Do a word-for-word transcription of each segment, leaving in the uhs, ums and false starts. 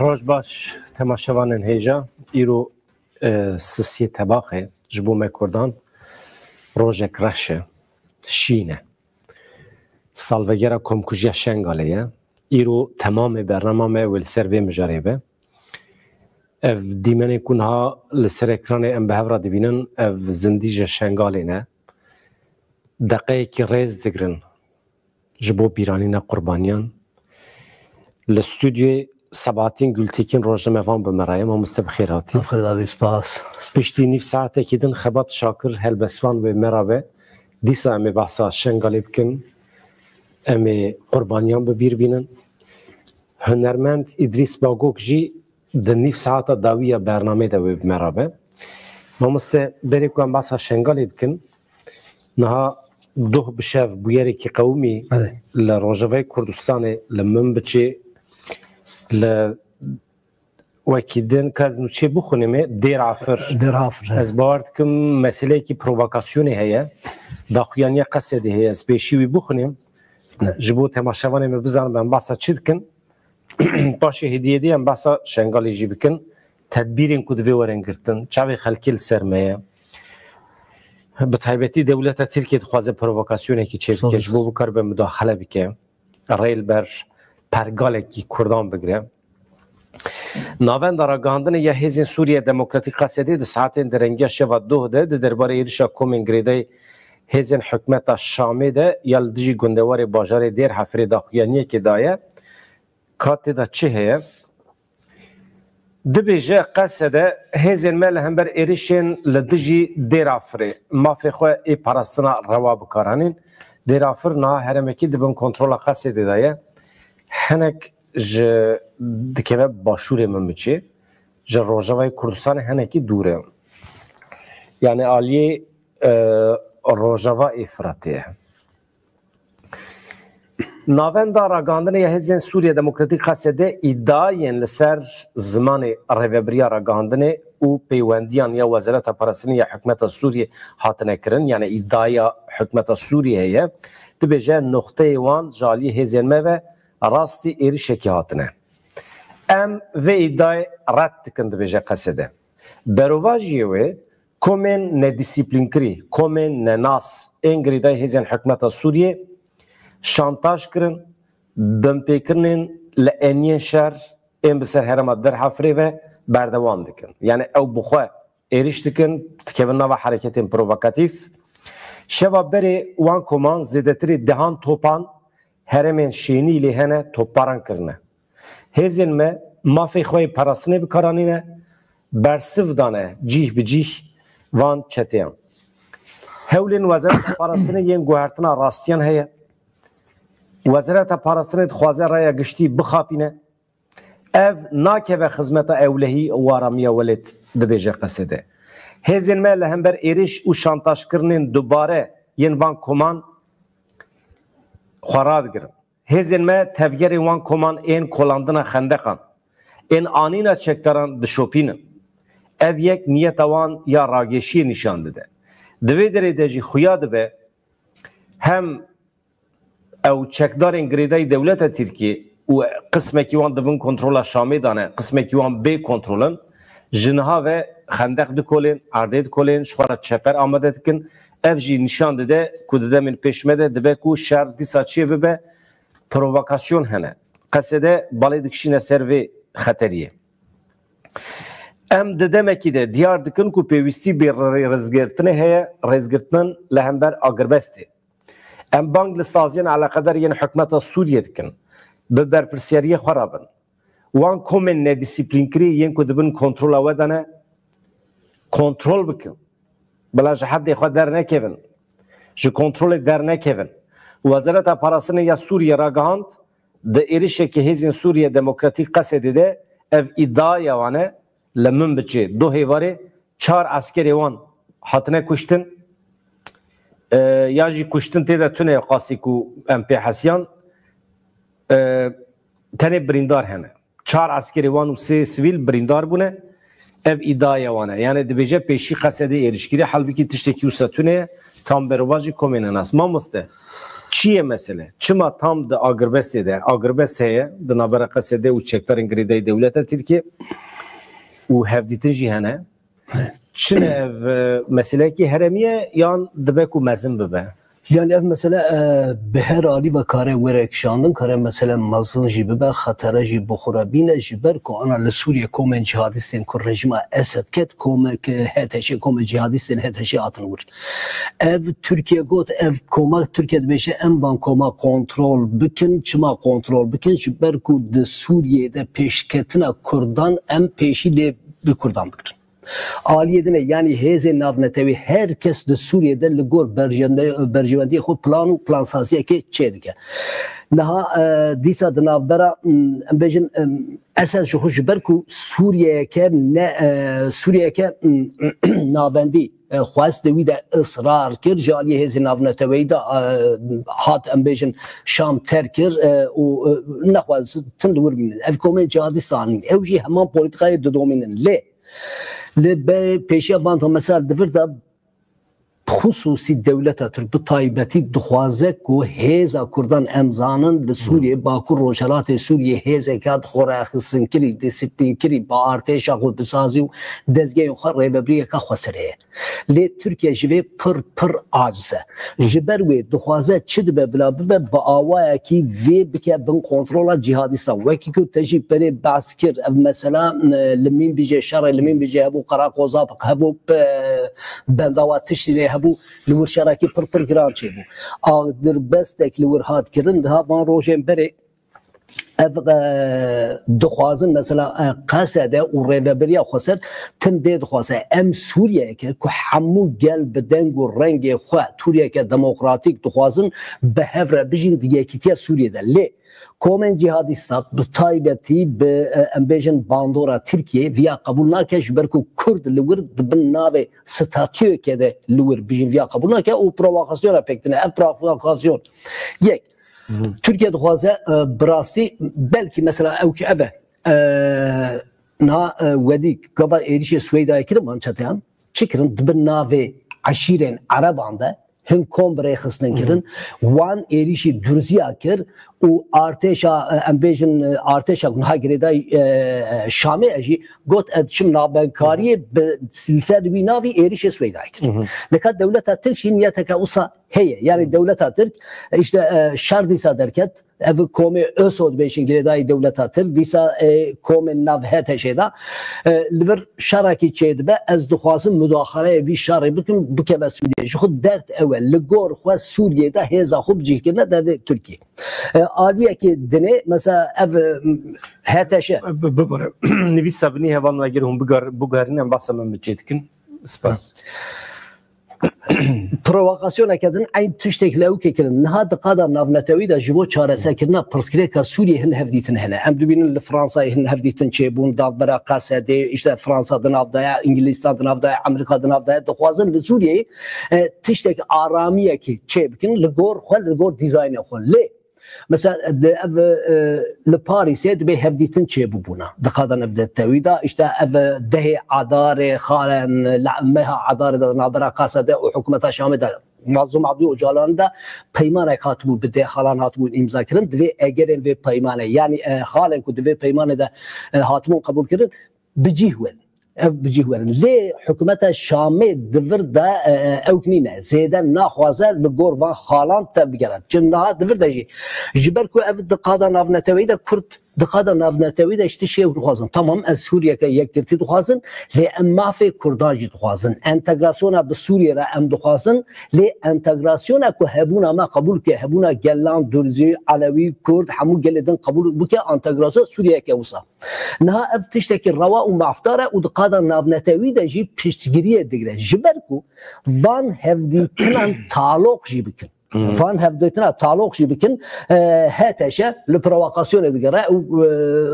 Roj baş, temaşevanên hêja. Îro, e, sisiyê tebaxê ji bo me Kurdan rojek reş e, şîn e. Salvegera komkujiya Şengalê ye. Îro temamê bernama me wê li ser vê mijarê be. Ev dîmenên ku niha li ser ekranê em bi hev re dibînin, ev zindî ji Şengalê ne. Deqeyekî rêz digirin ji bo bîranîna qurbaniyan. Li stûdyoyê Sebahattin Gultekin rojnamevan bi me re ye. Mamoste, bi xêr hatî. Bi xêr hatî, spas. Piştî nîv saetekî din Xebat Şakir helbestvan wê me re be. Dîsa em ê behsa Şengalê bikin. Em ê qurbaniyan bi bîr bînin. Hunermend Îdrîs Bagok jî di nîv saeta dawî ya bernameyê de wê bi me re be. Mamoste, berê ku em behsa Şengalê bikin, niha doh bi şev bûyerekî qewimî Belê. li Rojavayê Kurdistanê, li Minbiçê, li wekî din, ka ez nûçê bixwînim ê, Dêr Afir. Dêr Afir, he. Ez bawer dikim meseleyekî provokasyonê heye. Daxuyaniya Qesedê heye. Ez pêşî wî bixwînim. Ne. Ji bo temaşevanê me bizanin em behsa çi dikin. Paşê hêdî hêdî em behsa Şengalê jî bikin. Tedbîrên ku divê werin girtin, çavê xelkê li ser me ye. Bi taybetî dewleta Tirkiyê dixwaze provokasyonekî çêbike, Sağ ol. ji bo bikaribe mudaxele bike. Rê li ber pergalekî Kurdan bigire. Navenda ragihandinê ya Hêzên Sûriye Demokratîk Qesedê di saetên derengiya şeva doh de di derbarê êrişa komên girêdayî hêzên hikûmeta Şamê de ya li dijî gundewarê bajarê Dêr Hefirê daxuyaniyekê daye. Ka tê de çi heye? Dibêje, Qesede hêzên me li hember êrişên li dijî Dêr Afirê mafê xwe ê parastina rewa bi kar anîn. Dêr Afir niha herêmekî di bin kontrola Qesedê de ye. Hinek ji dikeve başûrê Minbiçê, ji Rojavayê Kurdistanê hinekî dûr e. Yani aliyê, e, Rojava ê Firatê ye. Navenda ragihandinê ya Hêzên Sûriye Demokratîk Qesedê îdiayên li ser zimanê rêvebiriya ragihandinê û peywendiyan ya Wezareta Parastinê ya Hikûmeta Sûriyê hatine kirin, yani îdiaya Hikûmeta Sûriyê heye, dibêje noxteyê wan ji aliyê hêzên me ve rastî êrişekî hatine. Em vê îdiayê red dikin, dibêje Qesede. Berovajiyê wê, komên nedîsîplînkirî, komên nenas ên girêdayî hêzên hikûmeta Sûriyê şantaj kirin, binpêkirinên li eniyên şer ên bi ser herêma Dêr Hefirê ve berdewam dikin. Yani ew bi xwe êrîş dikin, dikevin nava hereketên provokatîf. Şeva berê wan koman zêdetirî dehan topan herêmên şênî lê hene topbaran kirine. Hêzên me mafê xwe yê parastinê bi kar anîne, bersiv dane cîh bi cîh van çeteyan. Hewlên Wezareta Parastinê yên guhertina rastiyan heye. Wezareta Parastinê dixwaze raya giştî bixapîne. Ev nakeve xizmeta ewlehî û aramiya welêt, dibêje Qesede. Hêzên me li hember êrîş û şantajkirinên dubare yên van koman xwe radigirin. Hêzên me tevgerên wan koman ên kolandina xendeqan, ên anîna çekdaran dişopînin. Ev yek niyeta wan ya ragêşiyê nîşan dide. Di vê derê de jî xuya dibe hem ew çekdarên girêdayî dewleta Tirkiyê û qismekî wan di bin kontrola Şamê de ne, qismekî wan bê kontrol in, ji niha ve xendeq dikolên, erdê dikolên, ji xwe re çeper amade dikin. Ev jî nîşan dide ku di demên pêş me de dibe ku şer dîsa çê bibe, provokasyon hene. Qesede balê dikişîne ser vê xeteriyê. Em di demekî de diyar dikin ku pêwîstî bi rê-, rêzgirtinê heye, rêzgirtin li hember agirbestê. Em bang li saziyên eleqedar yên hikûmeta Sûriyê dikin, bi berpirsiyariyê xwe re bin. Wan komên nedîsîplînkirî yên ku di bin kontrola we de ne, kontrol bikin. Bila ji hedê xwe dernekevin. Ji kontrolê dernekevin. Wezareta Parastinê ya Sûriyê ragihand, di êrişekî Hêzên Sûriye Demokratîk Qesedê de ev îdiaya wan e, li Minbiçê, doh êvarê çar eskerê wan hatine kuştin. E, ya jî kuştin tê de tune qasî ku em pê hesiyan, e, tenê birîndar hene. Çar eskerê wan û sê sivîl birîndar bûne. Ev îdiaya wan e. Yani dibêje pêşî Qesedê êrişkirî, halbikî tiştekî wisa tune ye. Tam berovajî komên nenas. Mamoste, Çi ye mesele? Çima tam di agirbestê de, agirbest heye di navbera Qesedê û çekdarên girêdayî dewleta Tirkiyê û hevdîtin jî hene. Çi ne ev, e, meseleyekî herêmî ye yan dibe ku mezin bibe? Yani ev mesele, e, bi her alî ve kare were kişandin, kare mesele mezin jî bibe, xetere jî bi xwe re bîne, ji ber ku ana li Sûriyê komên cihadîstên ku rejîma Esed ket, komek, e, H T Ş, komên cihadîstên H T Ş hatin wir. Ev Tirkiye got, ev koma Tirkiye dibêje, em van koma kontrol bikin, çima kontrol bikin? Ji ber ku di Sûriyê de pêşketina Kurdan em pêşî lê bi Kurdan bigirin. Aliyê din e, yanî hêzên navnetewî, her kes di Sûriyê de li gor berjende-, berjewendiyê xwe plan û plansaziyekê çêdike. Niha, e, dîsa di navbera, m, em bêjin, em, Esed ji xwe ji ber ku Sûriyeyeke ne, e, Sûriyeyeke, m, navendî, e, xwest, di wî de israr kir, ji aliyê hêzên navneteweyî de, e, hat, em bêjin, Şam terk kir, e, û, e, nexwest tim li wir bimînin. Ev komên cihadîstan in. Ew jî heman polîtikayê didomînin. Lê li be-, pêşiya van, mesela, di vir de xusûsî dewleta Tirk bi taybetî dixwaze ku hêza Kurdan, em zanin, li Sûriyê, Bakur Rojhelatê Sûriyê hêzeke dixwe rêxistinkirî, dîsîplînkirî, bi artêşa xwe, bi sazî û dezgehên xwe rêvebiriyeke xweser heye. Lê Tirkiye ji vê pir, pir aciz e. Ji ber wê dixwaze çi dibe bila bibe, bi awayekî vê bike bin kontrola cihadîstan. Wekî ku te jî berê behs kir, ev mesela, e, li Mînbîjê şerê, li Mînbîjê hebû, Qereqoza hebû, e, Bendawa Tiştînê hebû, li wir şerekî pir pir giran çêbû. Agirbestek li wir hat kirin, niha van rojên berê ev, e, dixwazin, mesela, e, Qesede û rêvebiriya xweser tim bê dixwaze. Em Sûriyeyeke ku hemû gel bi deng û rengê xwe, Sûriyeyeke demokratîk dixwazin, bi hev re bijîn di yekîtiya Sûriyê de. Lê komên cihadîsta bi taybetî bi, e, em bêjin bandora Tirkiyê viya qebûl nake, ji ber ku Kurd li wir di bin navê statuyeke de li wir bijîn viya qebûl nake û provokasyona pêk tine. Ev provokasyon yek. Tirkiye dixwaze, e, bi rastî belkî mesela ew ki ev e, e, niha, e, wedî gava êrîşê Swêdayê kirin van çeteyan, çi kirin? Di bin navê eşîrên Ereban de hin kom bi rêxistin kirin. Wan êrîşî Durziya kir û artêşa, e, em bêjin, e, artêşa ku niha girêdayî, e, e, Şamê e jî got, ez diçim navbenkariyê, bi, li ser wî navî êrîşê Swêdayê kir. Nika dewleta Tirk jî niyeteke wisa heye. Yani dewleta Tirk, e, işte, e, şer dîsa derket, ev komê ÖSO dibêjin girêdayî dewleta Tirk, dîsa, e, komên nav H T Ş'ê de, e, li vir şerekî çêdibe, ez dixwazim mudaxaleyê vî şerê bikim, bikeve Sûriyê. Ji xwe derd ew e, li gor xwe Sûriyê de hêza xwe bicihkirine derdê Tirkiyê. E, aliyekê dinê, mesela ev, e, H T Ş. Bi-, bibore. Nivîsa binî hevalna gir hûn bigar-, biguherînin, em behsa me çê dikin. Spas. Provokasyoneke din eyn tiştek li ew kirin. Niha di qada navnetewî de ji bo çareserkirina pirsgirêka Sûriyê hin hevdîtin hene. Em dibînin li Fransayê hin hevdîtin çêbûn, davbera Qesedê, işte Fransa di nav de ye, Îngilîstan di nav de ye, Amerîka di nav de ye. Dixwazin li Sûriyeyê, e, tiştek aramiyekê çê bikin, li gor xwe, li gor dîzaynê xwe. Lê Mesela, di ev, e, li Parîsê dibê hevdîtin çêbûbûna. Di qada navnetewî de, işte ev dehê Adarê, xalen, la-, meha Adarê de navbera Qesede û hikûmeta Şamê de, Mazlûm Abdî Ocalan de peymanek hatibû, bi deh xalan hatibûn îmza kirin. Divê egerên vê peymanê, yanî, e, xalên ku di vê peymanê de, e, hatibûn qebûl kirin, bi cih werin. Ev bi cih werin. Lê hikûmeta Şamê di vir de, e, e, ew nîne. Zêde naxwaze li gor van xalan tevbigere. Çi niha di vir de jî. Ji ber ku ev di qada navneteweyî de Kurd, di qada navneteweyî de ji tiştê ew dixwazin. Tamam, ez Sûriyeke yekgirtî dixwazin, lê em mafê Kurdan jî dixwazin. Entegrasyona bi Sûriyê re em dixwazin, lê entegrasyona ku hebûna me qebûl bike, hebûna gelan Durzî, Elewî, Kurd, hemû gelê din qebûl bike, entegrasyon Sûriyeke wisa. Niha ev tiştekî rewa û mafdar e û di qada navnetewî de jî piştgiriyê digire. Ji ber ku van hevdîtinan taloq jî bikin. Van hevdîtina taloq jî bikin, e, H T Ş li provokasyonê digere û,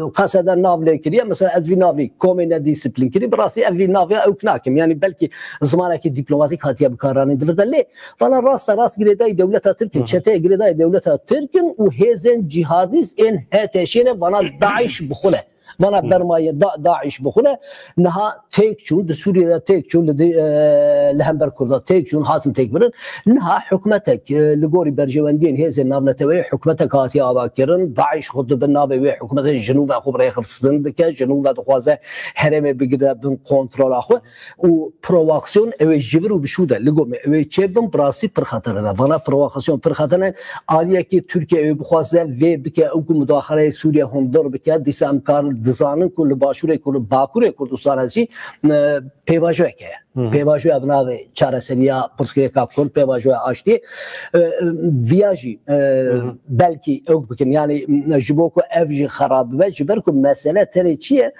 e, Qesede nav lê kiriye. Mesela ez vî navî komê nedîsîplîn kirî, bi rastî ev vî navê ew nakim. Yanî belkî zimanekî dîplomatîk hatiye bikaranîn di vir de. Lê vana raste rast girêdayî dewleta Tirk in, çeteyê girêdayî dewleta Tirk in û hêzên cîhadîst ên H T Ş'ê ne, vana DAIŞ bi xwe ne. Vana bermayê da, DAIŞ bixwine, niha têk çûn, di Sûriyê de têk çûn, li di, e, li hember Kurda têk çûn, hatin têk birin. Niha hikûmetek, e, li gorî berjewendiyên hêzên navneteweyê hikûmetek hatiye avakirin. DAIŞ xwe di bin navê wê hikûmetê ji nû ve xwe bi rêxirstin dike, ji nû ve dixwaze herêmê bigire bin kontrola xwe. Û provokasyonên wê ji vir û bi şû de li gomê wê çêbin, bi rastî pir xetere ne. Vana provokasyonên pir xetere ne. Aliyekî Tirkiye wê bixwaze vê bike, ew ku mudaxaleyê Sûriye hundir bike, dîsa em kar dizanin ku li Başûrê Kur-, Bakurê Kurdistanê jî, e, pêvajoyek heye. Pêvajoya bi navê çareseriya pirsgirêka Kurd, pêvajoya aştiyê. E, e, viya jî, e, belkî ew bikin. Yani, m, ji bo ku ev jî xerab bibe, ji ber ku mesele tenê çi ye?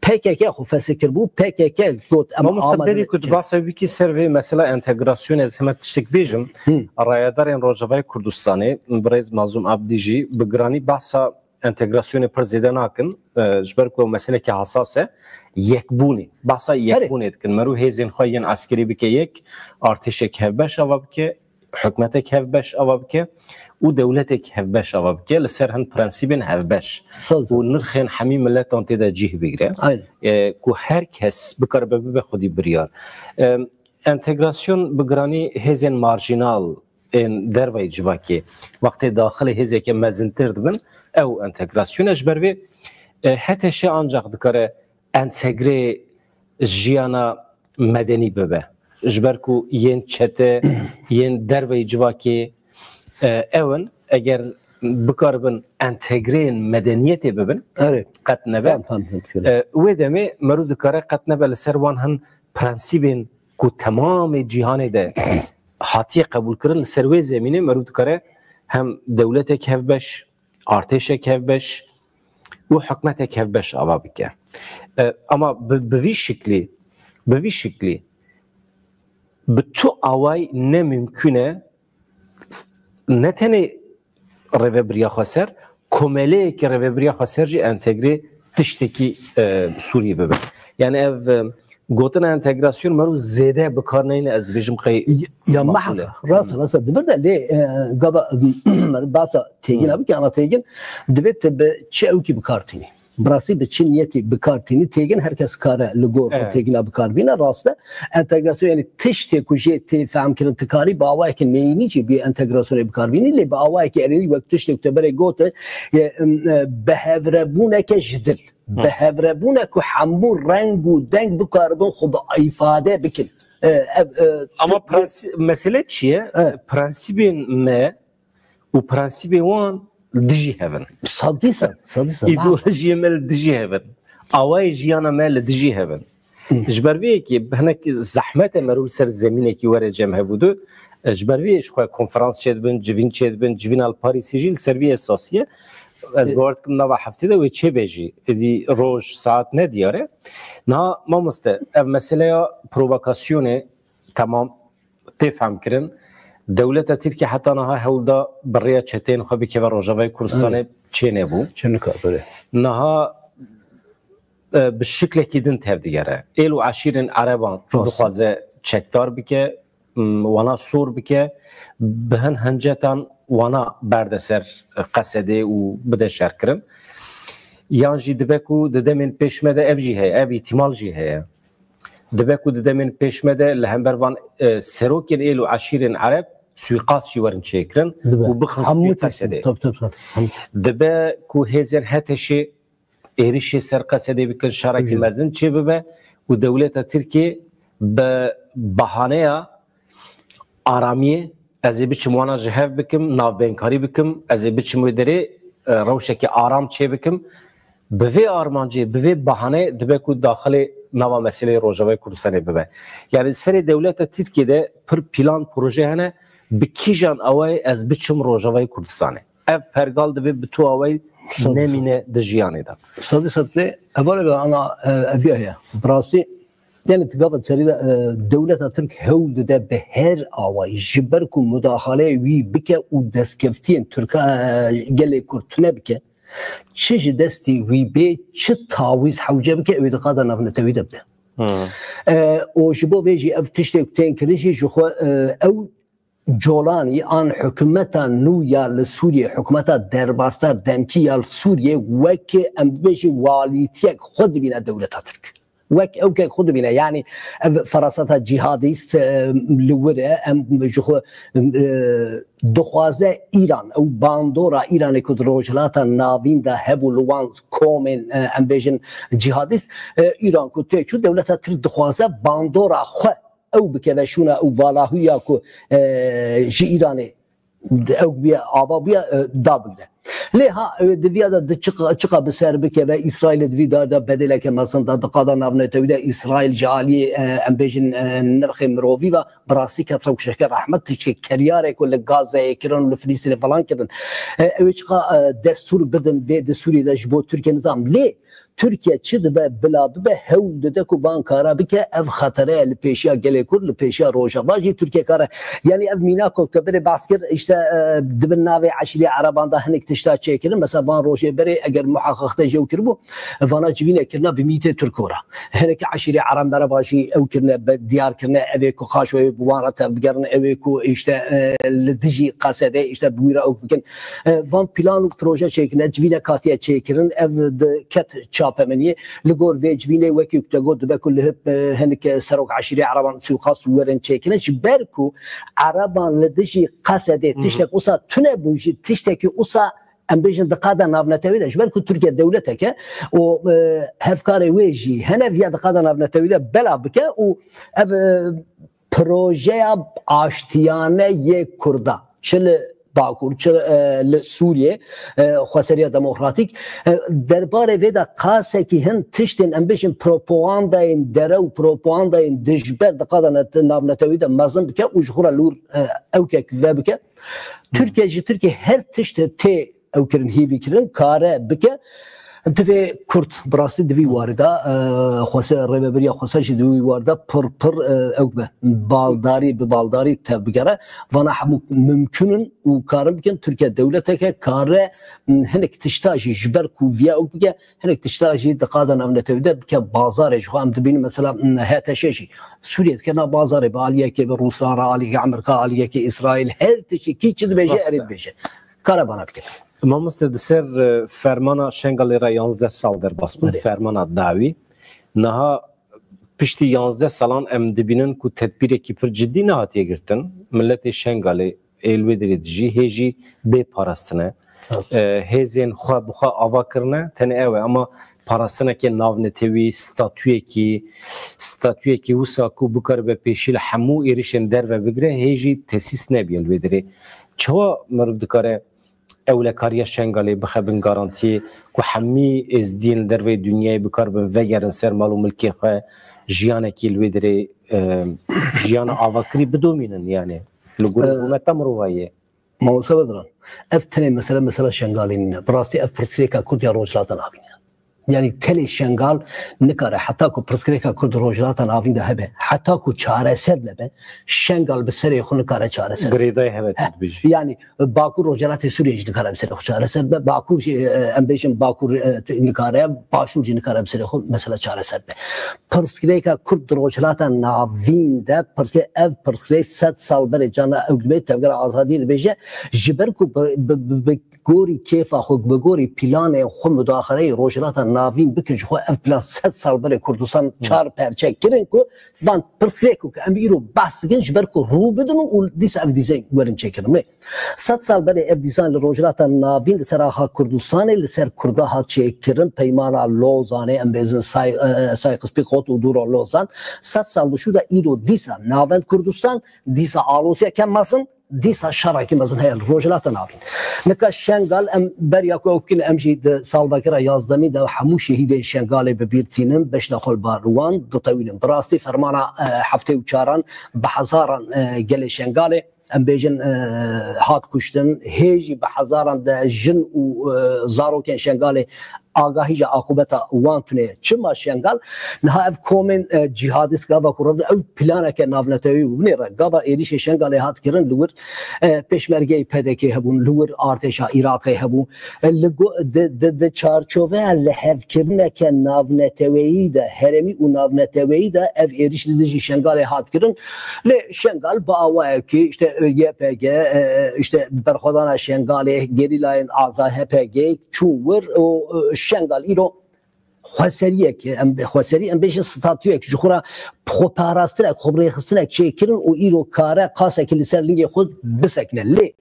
P K K xwe fesih kiribû, P K K got, "Em Mamoste, amade berî ne." Ku tu behsa wî bikî ser vê mesela entegrasyonê, ez heme tiştek bêjim. Rayedarên Rojavayê Kurdistanê, birêz Mazlûm Abdî jî bi giranî behsa entegrasyonê pir zêde nakin, e, ji ber ku ew meseleke hesas e, yekbûnê, behsa Herê. yekbûnê dikin. Merû hêzên xwe yên eskerî bike yek, artêşek hevbeş ava bike, hikûmetek hevbeş ava bike û dewletek hevbeş ava bike li ser hin prensîbên hevbeş Saz. û nirxên hemî miletan tê de cih bigire. Aynen. E, ku her kes bikaribe bibe xwedî biryar. E, entegrasyon bi giranî hêzên marjînal ên derveyî civakê wextê daxilê hêzeke mezintir dibin, ew entegrasyon e. Ji ber vê, e, H T Ş ancak dikare entegre jiyana medenî bibe. Ji ber ku yên çete, yên derveyî civakê, e, ew in, eger bikaribin entegreyên medeniyetê bibin, Erê. qet nebe. Tam, tam, tam, tam. E, wê demê merû dikare qet nebe li ser wan hin prensîbên ku temamê cîhanê de hatiye qebûlkirin, li ser wê zemînê merû dikare hem dewletek hevbeş, artêşek hevbeş û hikûmetek hevbeş ava bike. E, ama bi, bi vî şiklî, bi vî şiklî, bi tu away ne mimkûn e, ne tenê rêvebiriya xweser, komeleyekî rêvebiriya xweser jî entegrê tiştekî, e, Sûriyê bibe. Yani ev, e, gotina entegrasyon merû zêde bi kar neyne, ez dibêjim qey Ya, ya makul e. Mehaka, rast, rast, dibir de lê, e, gava, basa têgina bike, ana têgin, divê te bi çi ewkî bi kar tînî. Bi rastî bi çi niyetî bi kar tînî têgin, her kes kare li gor xwe Evet. têgina bi kar bîne, rast e. Entegrasyon, yani tiştê ku jê tê fehmkirin, tu karî bi awayeke neyînî jî bi entegrasyonê bi kar bînî, lê bi awayeke erênî wek tiştê ku te berê got, e, e, bihevrebûneke ji dil. Bihevrebûne ku hemû reng û deng bikaribin xwe bi îfade bikin. E, ev, e, Ama tu- prensî-, mesele çi ye? Evet. Prensîbên me û prensîbên wan li dijî hev in. Sedî sed, sedî sed. Îdeolojiyê me li dijî hev in. Awayê jiyana me li dijî hev in. Hı. Ji ber vê yekê hinek zehmet e merû li ser zemînekî were cem hev û du. E, ji ber vê yê ji xwe konferans çêdibin, civîn çêdibin, civîna li Parîsê jî li ser vê esasî ye. Ez E, bawer dikim nava heftê de wê çêbe jî. Êdî roj, saet ne diyar e. Niha mamoste, ev meseleya provokasyonê temam tê fehmkirin. Dewleta Tirkiye heta niha hewl da bi rêya çeteyên xwe bikeve Rojavayê Kurdistanê, Evet. çê nebû. Çê nikar, belê. Niha, e, bi şiklekî din tevdigere. Êl û eşîrên ereban Rast. dixwaze çekdar bike, m, wana sor bike, bi hin hincetan wana berde ser Qesedê û bide şerkirin. Yan jî dibe ku di demên pêş me de ev jî heye, ev îhtimal jî heye. Dibe ku di demên pêş me de li hember van, e, serokên êl û eşîrên ereb suîqast jî werin çêkirin Dibe. û bixin Hemû suî tişt, Qesedê. Tabii, tabii, tabii. Hemû tişt. Dibe ku hêzên H T Şê êrişê ser Qesedê bikin, şerekî Tabii. mezin çê bibe û dewleta Tirkiyê bi bahaneya aramiyê, ez ê biçim wana ji hev bikim, navbeynkari bikim, ez ê biçim wê derê, e, rewşekî aram çê bikim. Bi vê armancê, bi vê bahanê dibe ku daxilê nava meseleyê Rojavayê Kurdistanê bibe. Yani serê dewleta Tirkiyê de pir plan proje hene, bi kîjan awayê ez biçim Rojavayê Kurdistanê. Ev pergal divê bi tu awayî Sed. nemîne di jiyanê de. Sedî sed lê hevalê be ana, e, eviya heye. Bi rastî, yani tu gava serî de, e, dewleta Tirk hewl dide bi her awayî ji ber ku mudaxaleyê wî bike û destkeftiyên Tirka, e, gelê Kurd tune bike, çi ji destî wî bê, çi tawîz hewce bike, wê di qada navnetewî de bide. Hmm. E, û ji bo vê jî ev tiştê ku tên kirin jî ji xwe, e, ew Colanî an hikûmeta nû ya li Sûriyê, hikûmeta derbasdar demkî ya li Sûriyê wek em bibêjin walîtiyek xwe dibîne dewleta Tirk. Wek ewkek xwe dibîne. Yanî ev feraseta cîhadîst, e, li wir e, em ji xwe, e, dixwaze Îran, ew bandora Îranê ku di Rojhilata Navîn de hebû li wan komên, e, em bêjin cîhadîst, e, Îran ku tê çû, dewleta Tirk dixwaze bandora xwe ew bikeve şûna ew valahiya ku, e, ji Îranê ew bûye, ava bûye, e, da bigire. Lê ha, e, di viya de di çiqa, çiqa bi ser bikeve, Îsraîlê di vî dar de bedeleke mezin da, di qada navnetewî de Îsraîl ji aliyê, e, em bêjin, e, nirxê mirovî ve bi rastî ket rewşeke rehmet, tiştê keryarê ku li Gazeyê kirin û li Filîstînê falan kirin. E, ew ê çiqa, e, destûr bidin vê di Sûriyê de ji bo Tirkiye nizam. Lê Tirkiye çi dibe bila bibe hewl dide ku van kara bike, ev xetere ye li pêşiya gelê Kurd, li pêşiya Rojava jî Tirkiye kare. Yanî ev mîna ku te berê behs kir, işte, e, di bin navê eşîrê Ereban de hinek tişta çêkirin. Mesela van rojê berê eger muheqeqte jê ew kiribû, vana civîne kirina bi mîtê Tirko re. Hinek eşîrê Ereb Mereba jî ew kirine, be-, diyar kirine, ev ê ku Qaşoyê bi wan re tevbigerin, ew ê ku işte, e, li dijî Qesedê işte bi wî re ew bikin. E, van plan û proje çêkirine, civînek hatiye çêkirin, ev di ket çapemeniyê. Li gor vê civînê wekî ku te got dibe ku li hip, e, hinek serok eşîrê Ereban sûxast werin çêkirin. Ji ber ku Ereban li dijî Qesedê Hmm. tiştek usa tune bû jî, tiştekî usa em bêjin di qada navnetewî de, ji ber ku Tirkiye dewletek e û, e, hevkarê wê jî hene, viya di qada navnetewî de bela bike û ev, e, projeya aştiyane yê Kurda, çi li Bakur, çi, e, li Sûriyê, e, Xweseriya Demokratîk, e, derbarê vê de qasekî hin tiştên, em bêjin, propagandayên dere û propagandayên dijber di qada net-, navnetewî de mezin bike û ji xwe re li wir, e, ewkek vebike. Tirkiye ji Tirkiye her tişt tê ew kirin, hîvî kirin, kare bike. Divê Kurd bi rastî di vî warî de, e, xwese-, rêveberiya xwese jî di wî warî de pir pir, e, ew be, baldarî, bi baldarî tevbigere. Vana hemû mimkun in û karin bikin. Tirkiye dewleteke kare, m, hinek tişta jî ji ber ku viya ew bike, hinek tişta jî di qada navnetewî de bike bazarê. Ji xwe em dibînin mesela, m, H T Ş jî Sûriyê dikirina bazarê, bi aliyekê bi Rûslan re, aliyekê Amerîka, aliyekê Îsraîl, her tiştî kî çi dibêje, Rast e. erê dibêje. Kare bana bike. Mamoste, di ser, e, fermana Şengalê re yanzdeh sal derbas bû, Belê. fermana dawî. Niha piştî yanzdeh salan em dibînin ku tedbîrekî pir cidî nehatiye girtin. Miletê Şengalê ê li wê derê dijî hê jî bê parastine. Rast. E, hêzên xwe bi xwe ava kirine, tenê ew e, ama parastineke navnetewî, statuyekî, statuyekî wisa ku bikaribe pêşî li hemû êrişên derve bigire, hê jî tesîs nebûye li wê derê. Çawa meriv dikare ewlekariya Şengalê bixe bin garantiyê ku hemî êzdiyên li derveyê dinyayê bikaribin vegerin ser mal û milkê xwe, jiyanekî li wê derê, e, jiyana avakirî bidomînin, yani li gorî Ee, rûmeta mirovayê? Mamoste Bedran, ev tenê mesele, mesela Şengalê nîne. Bi rastî ev pirsgirêka Kurd ya Rojhilata Navîn e. Yani tenê Şengal nikare, heta ku pirsgirêka Kurd Rojhilata Navîn de hebe, heta ku çareser nebe, Şengal bi serê xwe nikare çareser be. Girêdayî hebe, tu dibêjî. Yani Bakur Rojhilatê Sûriyê jî nikare bi serê xwe çareser be. Bakur jî, e, em bêjin Bakur, e, nikare, Başûr jî nikare bi serê xwe mesela çareser be. Pirsgirêka Kurd di Rojhilata Navîn de, pirsgirê-, ev pirsgirêk sed sal berê cana ew dibê tevgera azadiyê dibêje, ji ber ku bi, bi, bi, bi gorî kêfa xwe, bi gorî planê xwe mudaxeleyê Rojhilata Navîn bikin, ji xwe ev plan sed sal berê Kurdistan çar perçe kirin ku van pirsgirêk ku em îro behs dikin, ji ber ku rû bidin û dîsa ev dîzayn werin çêkirin. Lê sed sal berê ev dîzayn li Rojhilata Navîn li ser axa Kurdistanê, li ser Kurda hat çêkirin, peymana Lozanê, em bêjin Say-, e, Sykes-Picot û Dûro Lozan. Sed sal bi şû de îro dîsa navend Kurdistan, dîsa aloziyeke mezin, dîsa şerekî mezin heye li Rojhilata Navîn. Nika Şengal, em beriya ku ew bikin, em jî di salvegera yazdemî de hemû şehîdên Şengalê bi bîr tînin, beşna xwe li bar wan ditewînin. Bi rastî fermana, e, heftê û çaran bi hezaran, e, gelê Şengalê, em bêjin, e, hat kuştin, hê jî bi hezaran de jin û, e, zarokên Şengalê agahî ji aqûbeta wan tune ye. Çima Şengal? Niha ev komên, e, cîhadîst gava ku revde ew planeke navnetewî bû. Binêre gava êrîşê Şengalê hat kirin li wir, e, pêşmergeyê P D K hebûn, li wir artêşa Iraqê hebû. E, li go-, di, di, di çarçoveya lihevkirineke navneteweyî de, herêmî û navneteweyî de ev êrîş li dijî Şengalê hat kirin. Lê Şengal bi awayekî, işte, Y P G, e, işte, berxwedana Şengalê, gerîlayên aza H P G çûn wir û, e, Şengal îro xweseriyek, em, xweserî, em bêjin statuyek, ji xwe re xweparastirek, xwerêxistinek çêkirin û îro kare qasekî li ser lingê xwe bisekine. Lê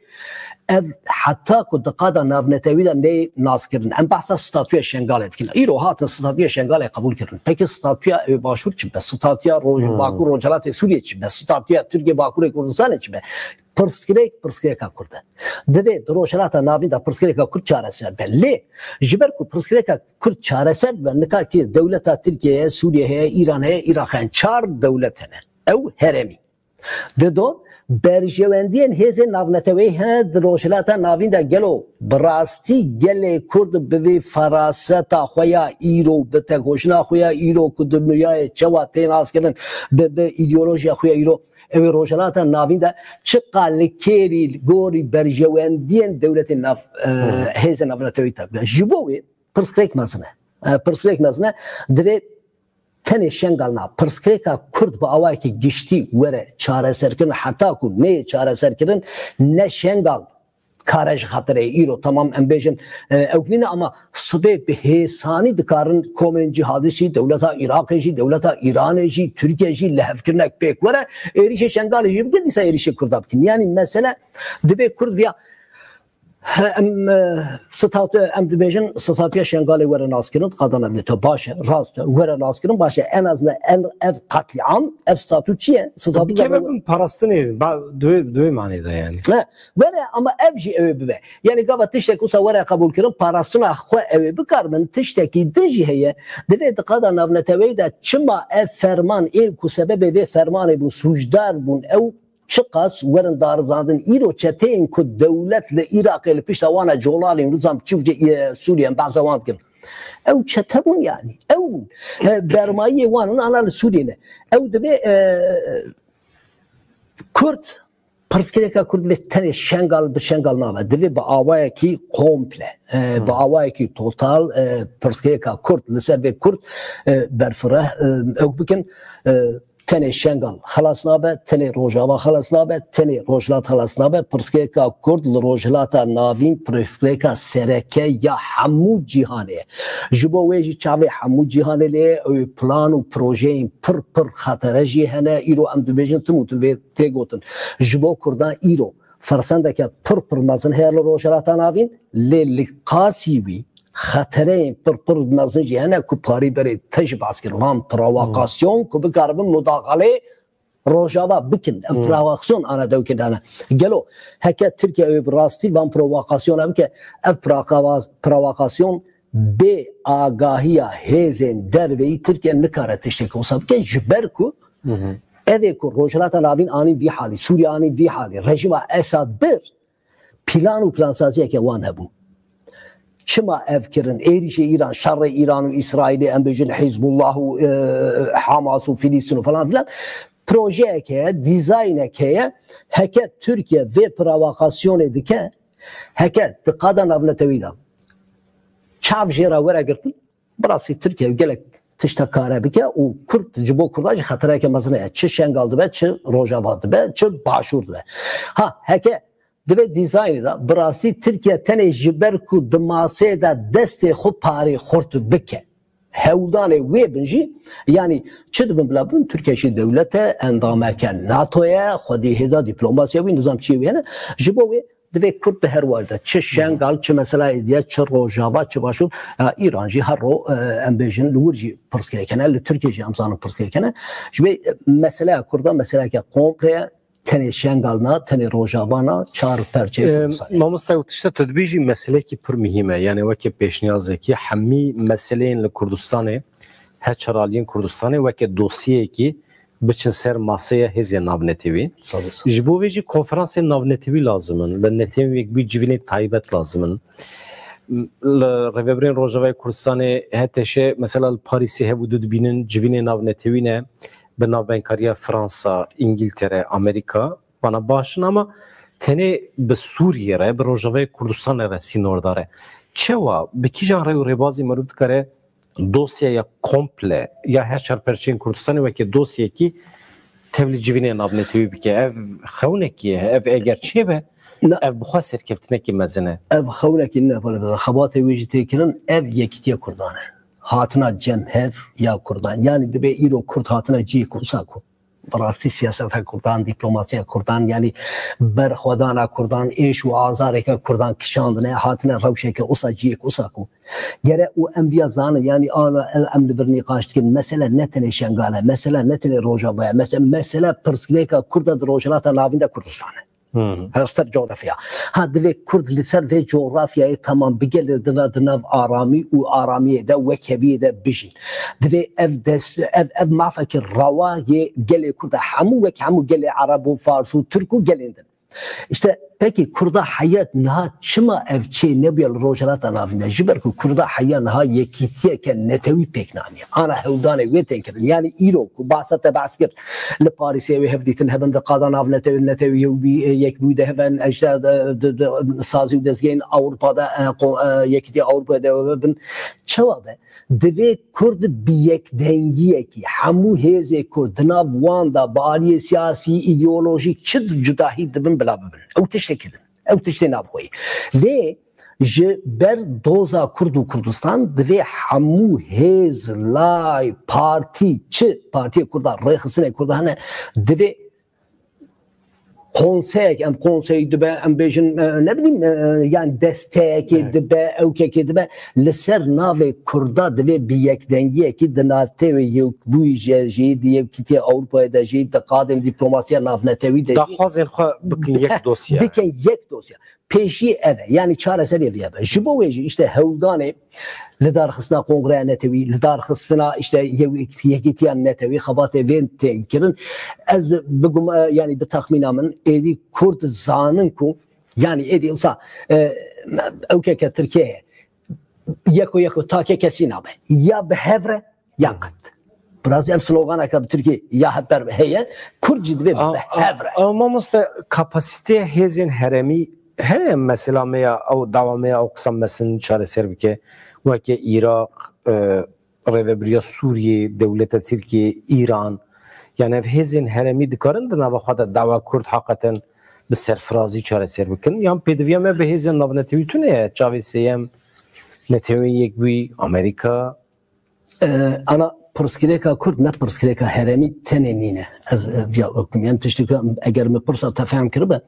ev heta ku di qada navnetewî de neyê naskirin. Em behsa statuya Şengalê dikin. Îro hatin statuya Şengalê qebûl kirin. Peki statuya, e, Başûr çi be? Statuya Roj-, Hmm. Bakur Rojhilatê Sûriyê çi be? Statuya Tirkiye Bakurê Kurdistanê çi be? Pirsgirêk, pirsgirêka Kurd e. Divê di Rojhilata Navîn de pirsgirêka Kurd çareser be. Lê ji ber ku pirsgirêka Kurd çareser dibe, nika kî dewleta Tirkiye ye, Sûriye heye, Îran heye, Iraq heye, çar dewlet hene. Ew herêmî. Dido, berjewendiyên hêzên navneteweyî hene di Rojhilata Navîn de, gelo bi rastî gelê Kurd bi vê feraseta xwe ya îro, bi tekoşîna xwe ya îro ku di nûyayê çawa tê naskirin, bi, bi îdeolojiya xwe ya îro, ew ê Rojhilata Navîn de çiqa li kêrî, li gorî berjewendiyên dewletên nav, e, Hmm. hêzên navneteweyî tê de. Ji bo wê pirsgirêk mezin e. E, pirsgirêk mezin e. Divê tenê Şengal na, pirsgirêka Kurd bi awayekî giştî were çareserkirin, heta ku neyê çareserkirin, ne Şengal kare ji xeterê îro, tamam, em bêjin, e, ew nîne, ama sibê bi hêsanî dikarin komên cîhadî jî, dewleta Iraqê jî, dewleta Îranê jî, Tirkiye jî lihevkirinek pêk were, êrîşê Şengalê jî bikin, dîsa êrîşê Kurda bikin. Yanî mesele divê Kurd viya, he, em, e, statü-, em dibêjin, statüya Şengalê were naskirin, qada navnetewî, baş e, rast e, were naskirin, baş e, en azından en, ev katliam, ev statü çi ye? Statü Bi keve bin parastinê, ba-, duê, duê manê de yani. He, were, ama ev jî ew ê bibe. Yani gava tiştek wisa were qebûl kirin, parastina xwe ew ê bikaribin, tiştekî din jî heye. Divê di qada navneteweyî de çima ev ferman ê ku sebebê vê fermanê bûn, sûcdar bûn, ew çiqas werin darizandin. Îro çeteyên ku dewlet li Iraqê li pişta wan e, Colalên, nizam çi, e, Sûriye, em behsa wan dikin. Ew çete bûn yani. Ew bûn. E, bermayiyê wan in, ana li Sûriyê ne. Ew divê, e, Kurd, pirsgirêka Kurd divê tenê Şengal bi Şengal nabe. Divê bi awayekî komple, e, bi Hmm. awayekî total, e, pirsgirêka Kurd, li ser vê Kurd, e, berfireh, e, ew bikin, e, tenê Şengal xelas nabe, tenê Rojava xelas nabe, tenê Rojhilat xelas nabe. Pirsgirêka Kurd li Rojhilata Navîn pirsgirêka sereke ya hemû cîhanê ye. Ji bo wê jî çavê hemû cîhanê lê ye, ew ê plan û projeyên pir pir xetere jî hene. Îro em dibêjin tim û tim vê tê gotin. Ji bo Kurdan îro fersendeke pir pir mezin heye li Rojhilata Navîn, lê li qasî wî xetereyên pir pir mezin jî hene ku parî berê te jî behs kir. Van provokasyon ku bikaribin mudaxaleyê Rojava bikin. Ev Hmm. provokasyon ana dewkê dane. Gelo heke Tirkiye wê bi rastî van provokasyona bike, ev prokava-, provokasyon bê agahiya hêzên derveyî Tirkiye nikare tiştekî wisa bike, ji ber ku Hı hı. ev ê ku Rojhilata Navîn anî vî halî, Sûriye anî vî halî, rejîma Esad bir, plan û plansaziyeke wan hebû. Çima ev kirin? Êrîşê Îran, şerê Îran û Îsraîlê, em bêjin Hizbullah û, e, Hamas û Filîstin û falan filan. Projeyek heye, dîzaynek heye. Heke Tirkiye vê provokasyonê dike, heke di qada navnetewî de çav jê re were girtin, bi rastî Tirkiye gelek tişta kare bike û Kurd, ji bo Kurda jî xetereke mezin heye. Çi Şengal dibe, çi Rojava dibe, çi Başûr dibe. Ha, heke divê dîzaynê de, bi rastî Tirkiye tenê ji ber ku di masê de destê xwe parê xurt bike, hewldanê wê bin jî, yanî çi dibin bila bin, Tirkiye jî dewlet e, endameke NATO ye, xwedî hêda diplomasiya wî, nizam çiyê wî hene. Ji bo wê divê Kurd bi her war de, çi Şengal, çi mesela Êzdiya, çi Rojava, çi Başûr, ya Îran jî her ro, e, em bêjin, li wir jî pirsgirêk hene, li Tirkiye jî em zanin pirsgirêk hene. Ji vê, e, meseleya Kurda meseleyeke komple ye. Tenê Şengal na, tenê Rojava na, çar perçeyê Em, Kurdistanê. Mamosta, ew tişta tu dibêjî meseleyekî pir muhîm e. Yani weke pêşniyazekî, hemî meseleyên li Kurdistanê, he çar aliyên Kurdistanê weke dosyeyekî biçin ser masaya hêzên navnetewî. Sağ olasın. Ji bo vê jî konferansên navnetewî lazim in. Li netewên wekbî civînên taybet lazim in. Li rêvebirên Rojavayê Kurdistanê, H T Ş, mesela li Parîsê hev û du dibînin, civînê navnetewî ne, bi navbenkariya Fransa, Îngiltere, Amerîka, vana baş in, ama tenê bi Sûriyê re, bi Rojavayê Kurdistanê re sînordar e. Çawa, bi kîjan rê û rêbazî meriv dikare dosyeya komple ya her çar perçeyên Kurdistanê weke dosyekî tevlî civînê navnetewî bike? Ev xewnekî ye. Ev eger çêbe, Na. ev bi xwe serkeftinekî mezin e. Ev xewnekî ne, xebatê wê jî tê kirin, ev yekîtiya Kurdan e. Hatina cem hev ya Kurdan. Yanî dibe îro Kurd hatine cihê ku wisa ku bi rastî siyaseta Kurdan, diplomasiya Kurdan, yanî berxwedana Kurdan, êş û azareke Kurdan kişandine, hatine rewşeke wisa, cihê ku wisa ku gere û em viya zanin, yanî ana em, em li vir nîqaş dikin, mesele ne tenê Şengal e, mesele ne tenê Rojava ye, mese-, mesele pirsgirêka Kurd e di Rojhilata Navîn de Kurdistan e. Hmm. Her ser coğrafya. Ha, divê Kurd li ser vê coğrafyayê temam bigele di nav, di nav aramî û aramiyê de, wekheviyê de bijîn. Divê ev dest, ev, ev mafekî rewa yê gelê Kurd e. Hemû wek hemû gelê Ereb û Fars û Tirk û gelên din. İşte peki Kurda heya niha çima ev çê nebûye li Rojhilata Navîn de? Ji ber ku Kurda heya niha yekîtiyeke netewî pêk naniye. Ana hewldanê wê tên kirin. Yanî îro ku bahsa te behs kir, li Parîsê wê hevdîtin hebin, di qada navnetewî, netewî yew bî, yekbûyî de hebin, işte, di, di, di, sazî û dezgehên Ewropa de, e, qo-, e, Yekîtiya Ewropa de hebin. Çawa be? Divê Kurd bi yekdengiyekî, hemû hêzê Kurd di nav wan de bi aliyê siyasî, îdeolojîk çi cudahî dibin bila bibin. Ew tiştekî din. Ew tiştê navxweyî. Lê ji ber doza Kurd û Kurdistan divê hemû hêz, lay, partî, çi partiyê Kurda, rêxistinê Kurda hene, divê konseyek, em konsey dibe, em bêjin, e, ne bileyim, e, yani desteyekê Evet. dibe, ewkekê dibe, li ser navê Kurda divê bi yekdengiyekî di navtê wê yekbûyî jî, jî di yekîtiya Ewropayê de jî, di qadên diplomasiya navnetewî de jî Daxwazên xwe bikin yek dosya. bikin yek dosya. Pêşî ev e. Yani çareserê vê ev e. Ji bo wê jî işte hewldanê li darxistina Kongreya Netewî, li darxistina işte yew-, yekîtiya netewî xebatê vê tên kirin. Ez bigum, e, yani bi texmîna min êdî Kurd zanin ku yani êdî wisa, e, ewkeke Tirkiye yeko yeko take kesî nabe. Ya bi hev re ya qet. Biraz ev sloganeke bi Tirkî ya hep ber heye, Kurd jî divê A- bi hev re. a- Ama mamoste, kapasiteya hêzên heremî heye mesela me ya ew dawa me ya ew qisa meselin çareser bike. Weke Îraq, e, rêvebiriya Sûriyê, dewleta Tirkiyê, Îran. Yani ev hêzên heremî dikarin di nava xwe de dawa Kurd heqeten bi serfirazî çareser bikin? Yan pêdiviya me bi hêzên navnetewî tune ye? Çavê sêyem, Netewên Yekbûyî, Amerîka? E, ana pirsgirêka Kurd ne pirsgirêka heremî tenê nîne. Ez, e, viya okum. Yani tiştê ku eger min pirsa te fehm kiribe,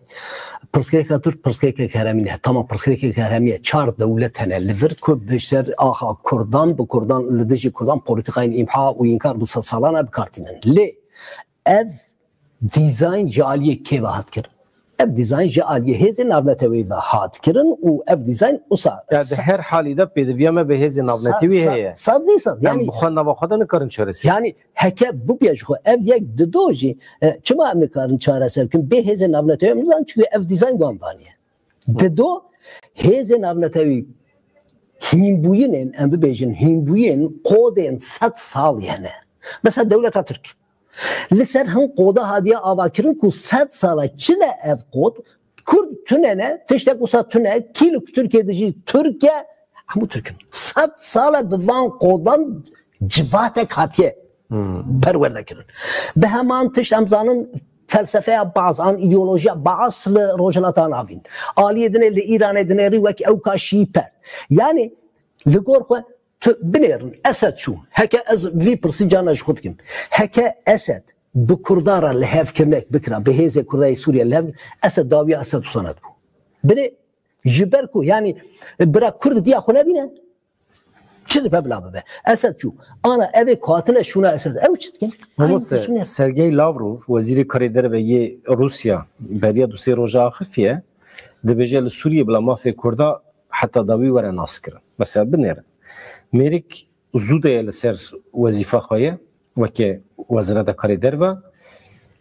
pirsgirêka Kurd pirsgirêkek heremî ne. Tamam, pirsgirêkek heremî ye. Çar dewlet hene li vir ku bi ser axa Kurdan, bi Kurdan, li dijî Kurdan polîtîkayên îmha û înkar bi sed salan e bi kar tînin. Lê ev dîzayn ji aliyê kê ve hat kirin? Ev dîzayn ji aliyê hêzên navnetewî ve hat kirin û ev dîzayn usa Ya di sa- her halî de pêdiviya me bi hêzên navnetewî sa- heye. Sadî sad. Em Yani, bi xwe nava xwe de nikarin çareser. Yani heke bibûye ji xwe ev yek dido jî, e, çima em nikarin çareser bikin? Bê hêzên navnetewî em nizanin, çünkü ev dîzayn wan daniye. Dido hêzên navnetewî hînbûyinên, em bibêjin, hînbûyên qodên sed salî hene. Mesela dewleta Tirk. Li ser hin qoda hatiye avakirin ku sed sal e çi ne ev qod? Kurd tune ne, tiştek wisa tune, kî li Tirkiye dijî Tirk e, hemû Tirk in. Sed sal e bi van qodan civatek hatiye perwerde kirin. Bi heman tişt em zanin felsefeya baz an, îdeolojiya baz li Rojhilata Navîn. Aliyê dinê li Îranê dinêrî wek ewka Şîî per. Yani li gor xwe tu binêrin, Esed çû. Heke ez vî pirsî carna ji xwe dikim. Heke Esed bi Kurda re lihevkirinek bikira, bi hêzê Kurda yê Sûriye lihev, Esed dawiya Esed wisa nedibû. Binê ji ber ku, yani, bira Kurd diya xwe nebîne, çi dibe bila bibe? Esed çû. Ana ev ê ku hatine şûna Esed. Ew çi dikin? Aynı Mamoste, şûne. Sergey Lavrov, wezîrê karê derve yê Rûsya, beriya du sê roja axifiye, dibêje li Sûriyê bila mafê Kurda heta dawî were naskirin. Mesela binêrin. Mêrik zû de ye li ser wezîfa xwe ye, weke wezareta karê derve.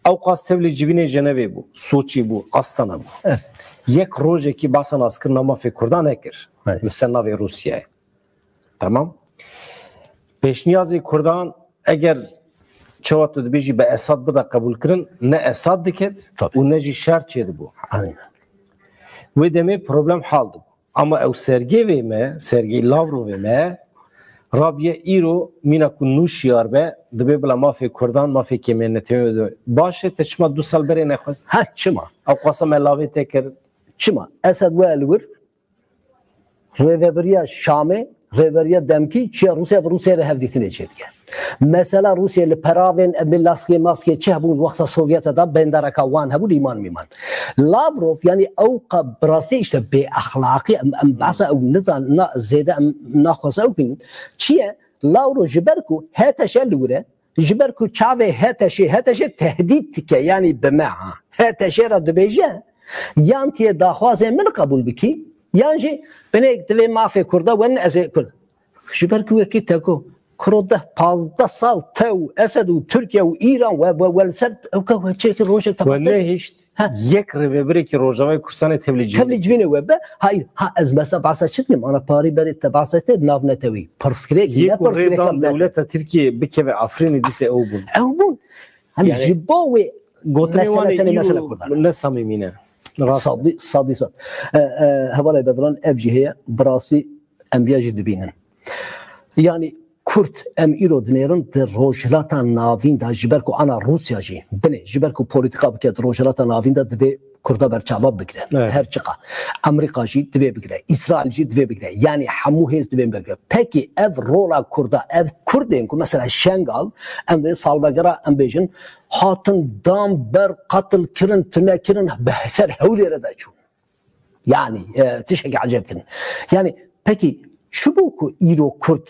Ew qas tevlî civînê Jenevê bû, Soçî bû, Astana bû. Yek rojekî behsa naskirina mafê Kurdan nekir. Li ser navê Rûsyayê. Tamam. Pêşniyazê Kurdan eger çawa tu dibêjî bi Esad bida qebûlkirin, ne Esad diket û ne jî şer çêdibû. Wê demê problem hal dibû. Ama ew sergê vê me, sergê Lavrovê me, rabiye îro mîna ku nû şiyar be, dibê bila mafê Kurdan, mafê kêmên netewê baş e, te çima du sal berê nexwest? Ha, çima? Ew qasa me lavê te kir. Çima? Esed we li wir, rêvebiriya Şamê, rêvebiriya demkî, çiya Rûsya bi Rûsya re hevdîtinê çêdike. Mesela Rûsya li peravên em ê laskê maskê çi hebûn wexta Sovyeta da bendereka wan hebû lîman mîman. Lavrov, yanî ew qe bi rastî işte bêexlaqî, em, em behsa ew nizan, na, zêde em naxwaze ew bînin. Çi ye? Lavrov ji ber ku H T Ş li wir e, ji ber ku çavê H T Şê, H T Ş tehdît dike, yanî bi me ha. H T Ş re dibêje, yan tiyê daxwazê min qebûl bikî, yan jî binêk divê mafê Kurda werin ez ê Kurd. Ji ber ku wekî te ku kuro deh pazdeh sal tew Esed û Tirkiye û Îran we, we, we li ser ew ke we çêkir rojek te We pastê. nehişt Ha. yek rêvebirekî Rojavayê Kurdistanê tevlî civînê. Tevlî civînê we be. Hayır. Ha, ez mesela behsa çi dikim? Ana parî berê te behsa te navnetewî. Pirsgirêk, Yê ne ku rê pirsgirêk dan navnetewî. dewleta Tirkiyê bikeve Afrînê dîse ew bûn. Ew bûn. Hani Yani ji bo wê Gotinê mesele wan ê tenê mesele îro Kurdan. ne samîmî ne. Rast. Sadî, sadî sad. E, e, hevalê Bedran ev jî heye. Bi rastî em viya jî dibînin. Yanî Kurd em îro dinêrin di Rojhilata Navîn de ji ber ku ana Rûsya jî binê, ji ber ku polîtîka bike di Rojhilata Navîn de divê Kurda berçava bigire. Evet. Her çiqa. Amerîka jî divê bigire. Îsraîl jî divê bigire. Yanî hemû hêz divê bigire. Pekî ev rola Kurda, ev Kurdên ku mesela Şengal, em dê salvegera em bêjin, hatin dan ber, qetil kirin, tune kirin, bi ser Hewlêrê de çûn. Yani, e, tiştekî ecêb kirin. Yani, peki, çi bû ku îro Kurd,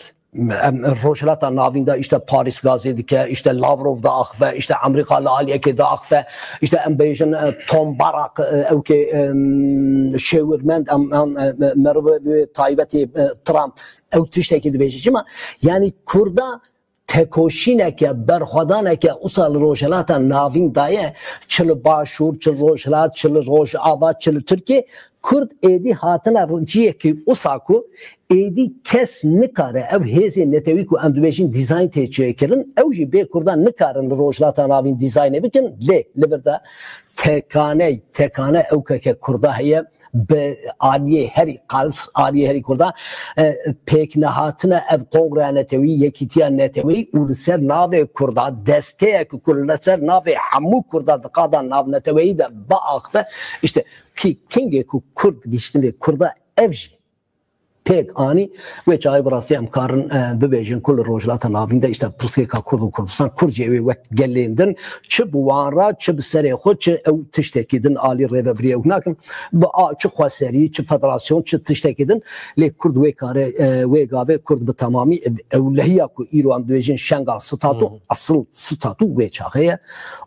em, Rojhilata Navîn de işte Paris gazê dike, işte Lavrov diaxive, işte Amerîka li aliyekê diaxive, işte em bêjin, e, Tom Barak, e, ew kê, em, şêwirmend, em, em, e, merivê taybetê, e, Trump, ew tiştekî dibêje. Çima? Yani Kurda tekoşîneke, berxwedaneke usa li Rojhilata Navîn daye, çi li Başûr, çi li Rojhilat, çi li Rojava, çi li Tirkiye, Kurd êdî hatine ro-, ciyekî usa ku êdî kes nikare ev hêzên netewî ku em dibêjin dîzayn tê çêkirin, ew jî bê Kurdan nikarin li Rojhilata Navîn dîzaynê bikin, lê li vir de tekane, tekane ew keke Kurda heye, bi aliyê herî qels, aliyê herî Kurda, e, pêk nehatine ev kongreya netewî, yekîtiya netewî û li ser navê Kurda desteyek ku li ser navê hemû Kurda di qada navneteweyî de biaxive, işte kî kingê ku Kurd giştinê Kurda ev jî pêk anî, wê çaxê bi rastî em karin, e, bibêjin ku li Rojhilata Navîn de işte pirsgirêka Kurd û Kurdistan, Kurd jî ew ê wek gelên din, çi bi wan re, çi bi serê xwe, çi ew tiştekî din alî rêvebiriyê ew nakin. Bi a, çi xweserî, çi federasyon, çi tiştekî din, lê Kurd wê kare, e, wê gavê Kurd bi temamî ev, ewlehiya ku îro em dibêjin Şengal statû, Hı hı. asıl statû wê çaxê ye.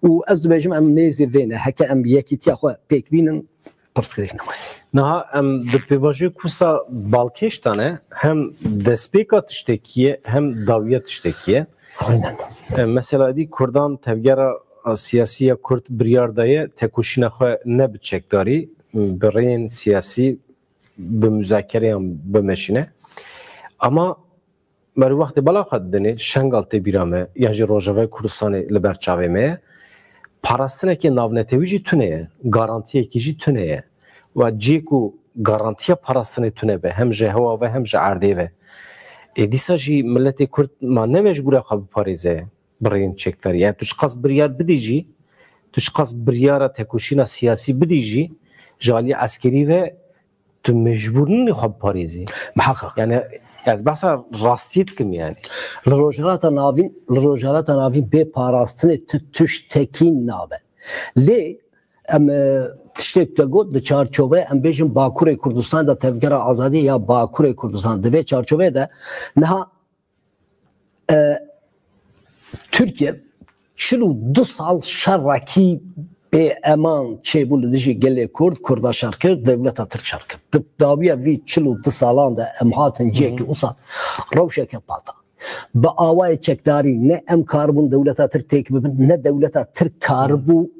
Û ez dibêjim em nêzî vê ne, heke em yekîtiya xwe pêk bînin, pirsgirêk nemaye. Niha em di pêvajoyê ku sa balkêş dane, hem destpêka tiştekî ye, hem dawiya tiştekî ye. Aynen. E, mesela dî Kurdan tevgera siyasî ya Kurd biryar daye tekoşîna xwe ne bi çekdarî, bi rêyên siyasî, bi muzakereyan bimeşîne. Ama Merî wextê bala xwe didinê, Şengal tê bîra me, yan jî Rojavayê Kurdistanê li ber çavê me ye. Parastinekê navnetewî jî tune ye, garantiyekî jî tune ye. Wa cihê ku garantiya parastinê tune be, hem ji hewa ve, hem ji erdê ve. Ê dîsa jî miletê Kurd ma ne mecbûr e xwe biparêze bi rêyên çekdarî. Yani tu çiqas biryar bidî jî, tu çiqas biryara tekoşîna siyasî bidî jî, ji alî eskerî ve tu mecbûr nînî xwe biparêzî. Miheqeq. Yani ez behsa rastiyê dikim yani. Li Rojhilata Navîn, li Rojhilata Navîn bê parastinê tu tiştekî nabe. Lê em, e, tiştek te got di çarçoveyê em bêjin Bakurê Kurdistan de tevgera azadiyê ya Bakurê Kurdistan. Di vê çarçoveyê de niha E, Tirkiye çil û du sal şerekî bêeman çêbû li dijî gelê Kurd, Kurda şer kir, dewleta Tirk şer kir. Di dawiya vî çil û du salan de em hatin cihekî wisa rewşeke pata. Bi awayê çekdarî ne em karibûn dewleta Tirk têk bibin, ne dewleta Tirk karibû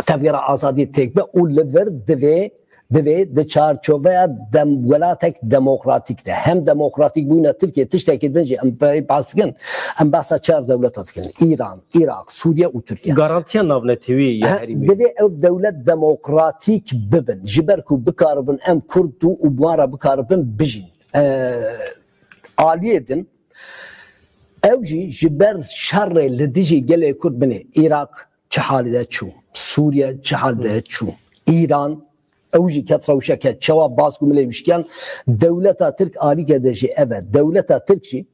tevgera azadiyê têk be û li vir divê, divê di çarçoveya dem-, welatek demokratîk de, hem demokratîk bûna Tirkiye, tiştekî din jî em pê behs dikin, em behsa çar dewleta dikin, Îran, Iraq, Sûriye û Tirkiye. Garantiya navnetewî ya He, herîmê. Divê ew dewlet demokratîk bibin, ji ber ku bikaribin em Kurd û, û bi wan re bikaribin bijîn. Ee, aliyê din, ew jî ji ber şerê li dijî gelê Kurd binê Iraq çi halî de çû, Sûriye çi halî de çû, Îran, ew jî ket rewşeke çawa baz ku milê wişkiyan, dewleta Tirk alîke de jî ev e. Dewleta Tirk jî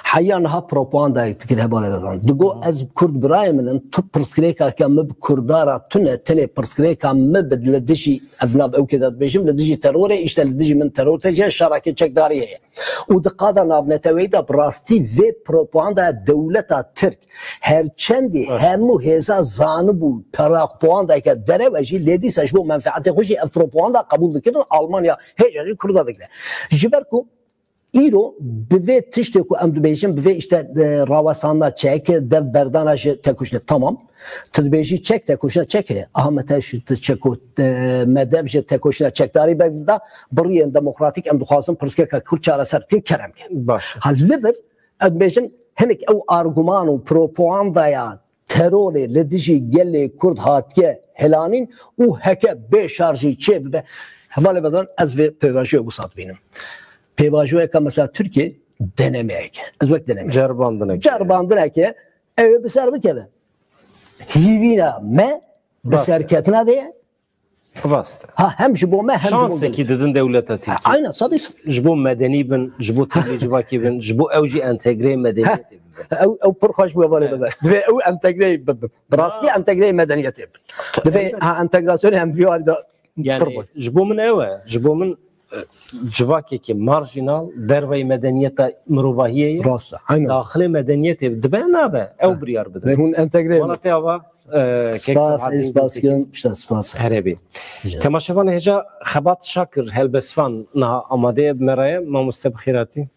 heya niha propagandayek dikir hevalê Rezan. Digo, "Ez Kurd birayê min in, tu pirsgirêkeke min bi Kurda re tune, tenê pirsgirêka min bi li dijî ev nav ewkê de dibêjim, li dijî terorê, îşte li dijî min teror tê, şerekê çekdarî heye." Û di qada navneteweyî de bi rastî vê propagandaya dewleta Tirk her çendî Evet. hemû hêza zanibû, propagandayeke derew e jî, lê dîsa ji bo menfeetê xwe jî ev propaganda qebûl dikirin. Almanya hêja jî Kurda digire. Ji ber ku îro bi vê tiştê ku em dibêjin, bi vê işte, e, rawestandina çek, dev berdana ji tekoşîna, tamam. Tu dibêjî çek, tekoşîna çek heye. Aha me te ji, tu çeko, e, me dev ji tekoşîna çekdarî berda, bi riyên demokratîk em dixwazin pirsgirêka Kurd çareser bikin, kerem ke. Baş. Ha, li vir, em dibêjin, hinek ew arguman û propagandaya terorê li dijî gelê Kurd hatiye hilanîn û heke bê şer jî çê bibe. Hevalê Bedran, ez vê pêvajoyê wisa dibînim. Pêvajoyeka mesela Tirkiye denemeyek e. Ez wek denemeyek. Ceribandineke. Ceribandineke ew ê bi ser bikeve. Hîvîna me bi Rast e. serketina vê ye. Rast e. Ha, hem ji bo me, hem ji bo Şansekî gelê. didin dewleta Tirkî. Ha, aynen, sadî. Ji bo medenî bin, ji bo tevlî civakî bin, ji bo ew jî entegreyê medeniyetê bibin. Ew, ew pir xweş bû, hevalê Bede. Divê ew entegreyê bibin. Bi rastî Ha. entegreyê medeniyetê bin. Divê, Elbet. ha, entegrasyonê hem vî warî de Yani, pir bû. ji bo min ew e. Ji bo min, e, civakekî marjînal, derveyî medeniyeta mirovahiyê ye. Rast e, aynen. Daxilê medeniyetê dibe nabe, ew Ha. biryar bide. Ve hûn entegre Wala te ava, e, kek Spas, Selahaddin ez spas Gültekin. kim, işte spas. Herebî. Rica ederim. Temaşevan hêja Xebat Şakir, helbestvan niha amade ye, bi me re ye. Mamoste bi xêr hatî.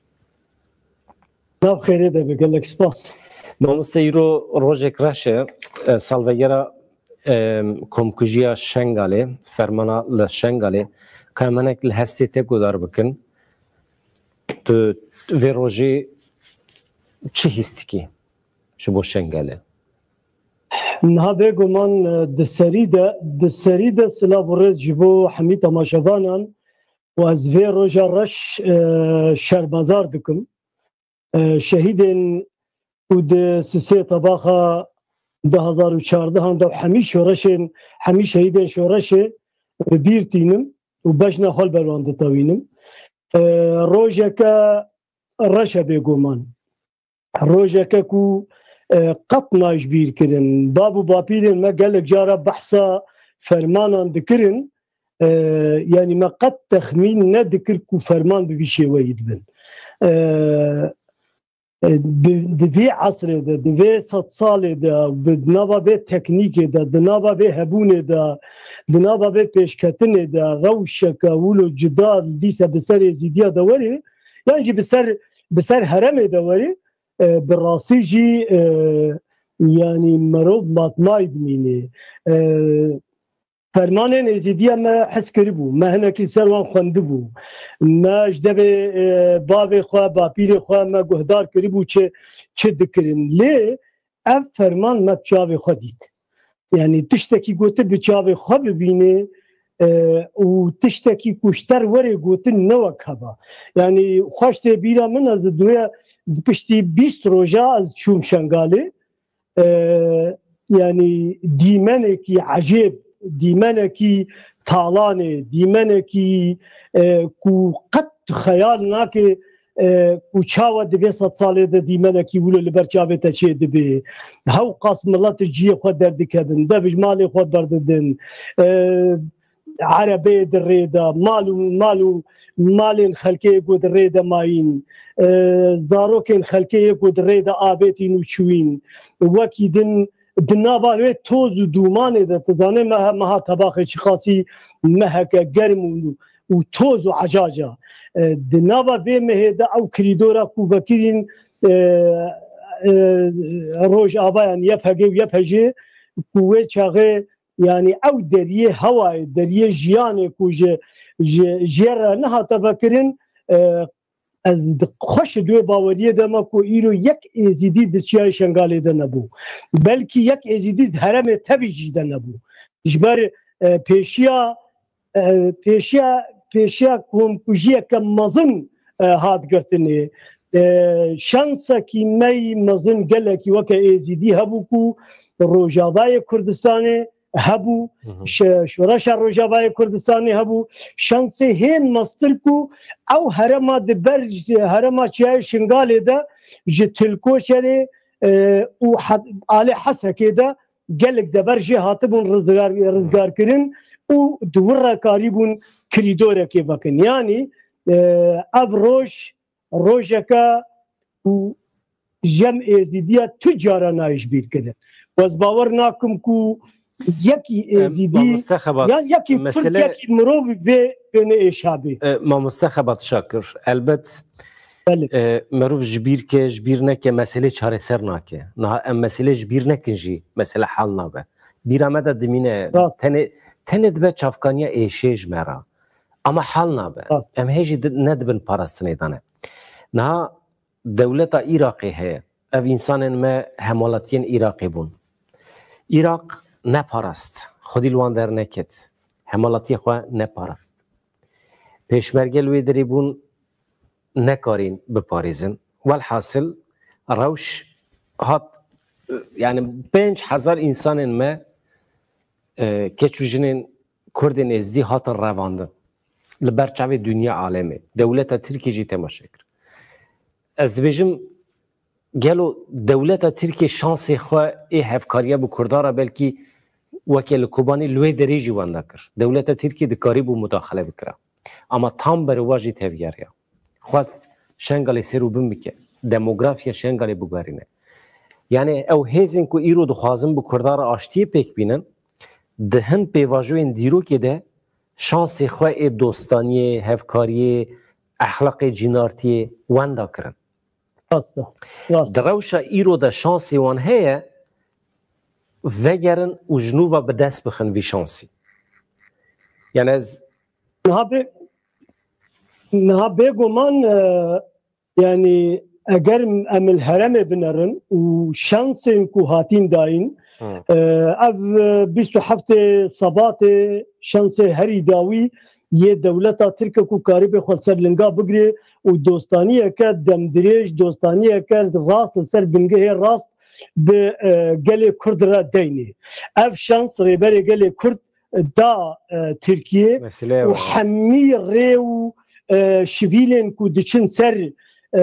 Nav xêrê de be, gelek spas. Mamoste, îro rojek reş e, e, salvegera, e, komkujiya Şengalê, fermana li Şengalê, ka em hinek li hestê te guhdar bikin. Tu vê rojê çi hîs dikî ji bo Şengalê? Niha bêguman, e, di serî de, di serî de silav û rêz ji bo hemî temaşevanan û ez vê roja reş, e, şermezar dikim. E, şehîdên û di sisê tebaxa du hazar û çardehan de hemî şoreşên, hemî şehîdên şoreşê bi bîr tînim û bejna xwe li ber wan ditewînim. E, rojeke reş e bêguman. Rojeke ku, e, qet nayê ji bîr kirin. Bab û bapîrên me gelek cara behsa fermanan dikirin. E, yanî me qet texmîn nedikir ku ferman bi vî şêweyî dibin. E, e, di, di vê esrê de, di vê sed salê de, bi, di nava vê teknîkê de, di nava vê hebûnê de, di nava vê pêşketinê de, rewşeke wilo cuda dîse bi ser Êzîdiya de werê, yan jî bi ser, bi ser heremê de werê, e, bi rastî jî, e, yanî merov matmayî dimîne. E, Fermanên Êzîdiya me hez kiribû, me hinekî ser wan xwendibû. Me ji devê, e, bavê xwe, bapîrê xwe me guhdar kiribû çi, çi dikirin. Lê ev ferman me bi çavê xwe dît. Yanî tiştekî ku tu bi çavê xwe bibînê, e, û tiştekî ku ji te re werê gotin ne wek heba. Yanî xweş tê bîra min, ez di duya, di piştî bîst roja ez çûm Şengalê. E, yanî dîmenekî ecêb, dîmenekî talanê, dîmenekî, e, ku qet xeyal nake, e, ku çawa di vê sed salê de dîmenekî wilo li ber çavê te çê dibe. Hewqas milet ji cihê xwe derdikevin, dev ji malê xwe berdidin. E, Erebeyê di rê de, mal û, mal û malên xelkê yê ku di rê de mayîn, e, zarokên xelkê yê ku di rê de avêtîn û çûyîn, wekî din di nava wê toz û dûmanê de, tu zanê meha, meha tebaxê çiqasî meheke germ û, û toz û ecaca. E, di nava vê mehê de ew kirîdora ku vekirîn, e, e, Rojava, yani Y P G û Y P J, ku wê çaxê, yani ew deriyê hewayê, deriyê jiyanê ku ji, ji, ji ye re nehate vekirin, e, ez di-, xweş di wê baweriyê de me ku îro yek Êzîdî di Çiyayê Şengalê de nebû. Belkî yek Êzîdî di herêmê tevî jî de nebû. Ji ber, e, pêşiya, e, pêşiya, pêşiya komkujiyeke mezin, e, hat girtinê. E, şansekî me yî mezin gelekî weke Êzîdî hebû ku Rojavayê Kurdistanê hebû, Hı hı. şe-, Şoreşa Rojavayê Kurdistanê hebû. Şansê hên mestir ku ew herêma di ber ji herêma Çiyayê Şingalê de ji Tilkoçerê, e, û He-, alê Hesekê de gelek dever jê hatibûn rizgar, Hı. rizgarkirin û di wir re karîbûn kirîdorekê vekin. Yanî, e, ev roj, rojeke ku jem Êzîdiya tu cara nayê ji bîr kirin. Ez bawer nakim ku yekî Êzîdî, mamoste Xebat, yan yekî Kurd, mesele yekî mirov vê wêne êşa bê. E, mamoste Xebat Şakir, elbet, Belê. e, merov ji bîr ke, ji bîr neke, meselê çareser nake. Niha em meselê ji bîr nekin jî, mesele hal nabe. Bîra me de dimîne, Rast. tenê, tenê dibe çavkaniya êşê ji me re. Ama hal nabe. Rast. Em hê jî di-, ne di bin parastinê de ne. Niha dewleta Iraqê heye. Ev însanên me hemalatiyên Iraqê bûn. Iraq neparast. Xwedî li wan derneket. Hemalatiyê xwe neparast. Pêşmerge li wê derê bûn, nekarîn biparêzin. Welhasil rewş hat, yani pênc hezar însanên me, e, keç û jinên Kurdên Êzdî hatin revandin. Li ber çavê dinya alemê. Dewleta Tirkiyê jî temaşe kir. Ez dibêjim, gelo dewleta Tirkiyê şansê xwe ê hevkariya bi Kurdan re belkî weke li Kobanê li wê derê jî wenda kir. Dewleta Tirkiyê dikarîbû mudaxile bikira. Ama tam berê wa jî tevgeriya. Xwest Şengalê ser û bin bike. Demografiya Şengalê biguherîne. Yani ew hêzên ku îro dixwazin bi Kurdan re aştiyê pêk bînin, di hin pêvajoyên dîrokê de şansê xwe ê dostaniyê, hevkariyê, exlaqê cînartiyê wenda kirin. Rast e. Rast. Di rewşa îro de şansê wan heye, vegerin û ji nû ve bi dest bixin vî şansî. Yani ez Niha bê-, niha bêguman, e, yani eger em li herêmê binerin û şansên ku hatîn dayîn, Hı. e, ev, e, bîst û heftê Sebatê şansê herî dawî yê dewleta Tirk e ku karîbê xwe li ser linga bigirê û dostaniyeke demdirêj, dostaniyeke rast li ser bingehê rast bi, e, gelê Kurd re deynê. Ev şans Rêberê Gelê Kurd da, e, Tirkiyê Mesele û o. Hemî rê û, e, şivîlên ku diçin ser, e,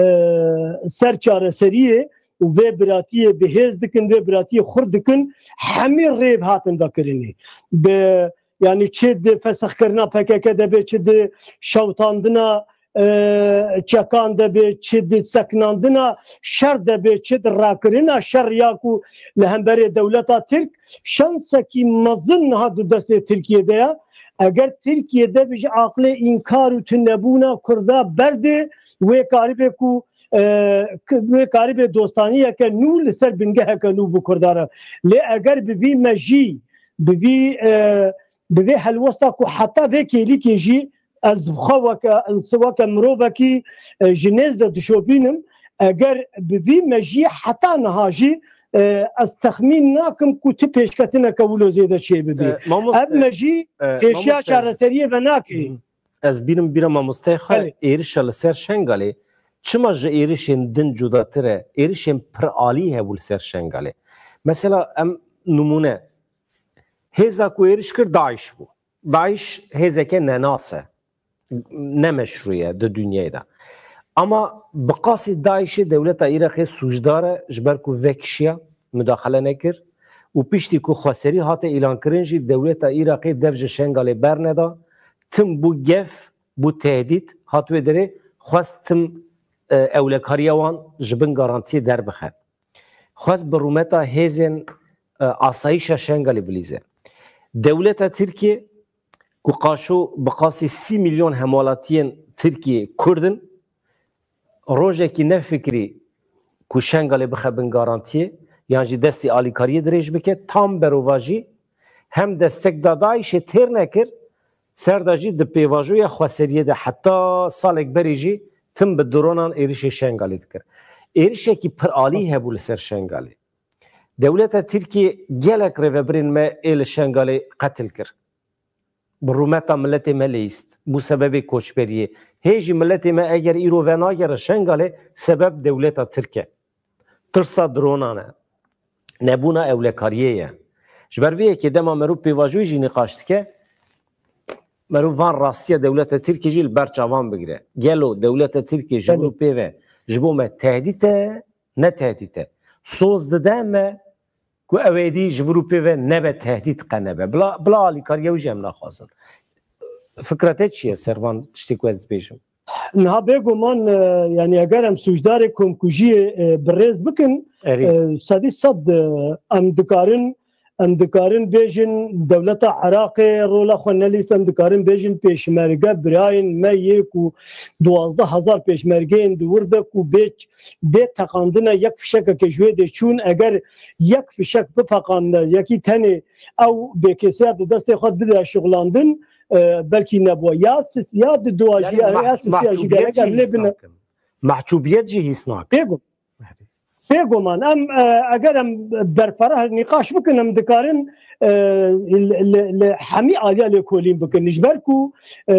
ser çareseriyê û vê biratiyê bi hêz dikin, vê biratiyê xurt dikin, hemî rê hatin vekirinê. Bi, yani çi di fesixkirina P K K de be, çi di şewtandina, e, çekan de be, çi di sekinandina şer de be, çi di rakirina şer ya ku li hemberê dewleta Tirk, şansekî mezin niha di destê Tirkiyê de ye. Eger Tirkiye de bi ji aqlê înkar û tunebûna Kurda berdê, wê karibê ku, e, k-, wê karibê dostaniyeke nû li ser bingeheke nû bi Kurda re. Lê eger bi vî mejî, bi vî, e, bi vê helwesta ku heta vê kêlîkê jî ez bi xwe weke, weke mirovekî, e, ji nêz de dişopînim, eger bi vî mejiyê heta niha jî, e, ez texmîn nakim ku ti pêşketineke wilo zêde çêbibê. E, mamoste, Ev mejî e, pêşiya mamoste, ez çareseriyê venakê. Hı. Ez bîrim bîra mamosteyê xwe, Belê. êrişa li ser Şengalê çima ji êrişên din cudatir e? Êrişên piralî hebû li ser Şengalê. Mesela em nimûne, hêza ku êriş kir DAIŞ bû. DAIŞ hêzeke nenas e. Ne meşrû ye di dinyayê de. Ama bi qasî DAIŞê dewleta Iraqê sûcdar e, ji ber ku vekişiya, mudaxele nekir û piştî ku xweserî hate îlankirin jî dewleta Iraqê dev ji Şengalê berneda. Tim bû gef, bû tehdît, hat wê derê, xwest tim, e, ewlekariya wan ji bin garantiyê derbixe. Xwest bi rûmeta hêzên, e, asayîşa Şengalê bilîze. Dewleta Tirkiyê ku qaşo bi qasî sî milyon hemwelatiyên Tirkiyê Kurd in, rojekî nefikirî ku Şengalê bixe bin garantiyê, yan jî destî alîkariyê dirêj bike, tam berovajî hem destek da DAIŞê têr nekir, ser de jî di pêvajoya xweseriyê de heta salek berî jî tim bi dronan êrişê Şengalê dikir. Êrişekî piralî hebû li ser Şengalê. Dewleta Tirkiyê gelek rêvebirên me ê li Şengalê qetil kir. Bi rûmeta miletê me leyîst. Bû sebebê koçberiyê. Hê jî miletê me eger îro venagere Şengalê, sebeb dewleta Tirk e. Tirsa dronan e. Nebûna ewlekariyê ye. Ji ber vê yekê dema merû pêvajoyê jî nîqaş dike, merû van rastiya dewleta Tirkiyê jî li ber çavan bigire. Gelo dewleta Tirkiyê ji vir û pê ve ji bo me tehdît e, ne tehdît e? Soz dide me ku ew êdî ji vir û pê ve nebe tehdît, qe nebe. Bila, bila alîkariya wî jî em naxwazin. Fikra te çi ye ser van tiştê ku ez dibêjim? Niha bêguman, e, yanî eger em sûcdarê komkujiyê, e, bi rêz bikin, Erê. e, sedî sed, e, em dikarin, em dikarin bêjin dewleta Iraqê rola xwe nelîst, em dikarin bêjin pêşmerge birayên me yê ku duwazdeh hezar pêşmergeyên di wir de ku bê, bê teqandine yek fişekeke ji wê dê çûn, eger yek fişek bipeqandine, yekî tenê ew bêkêsiya di destê xwe bide şixulandin, e, belkî nebû. Ya sis-, ya di dua jî, Yanî ya meh-, sisiya jî mehcûbiyet gerek jî em lê hîs bine. nakin. Mehcûbiyet jî hîs nakin. Bêgum. Bêguman. Em, e, eger em berfereh nîqaş bikin, em dikarin, e, li, li, li hemî aliya lêkolîn bikin. Ji ber ku, e,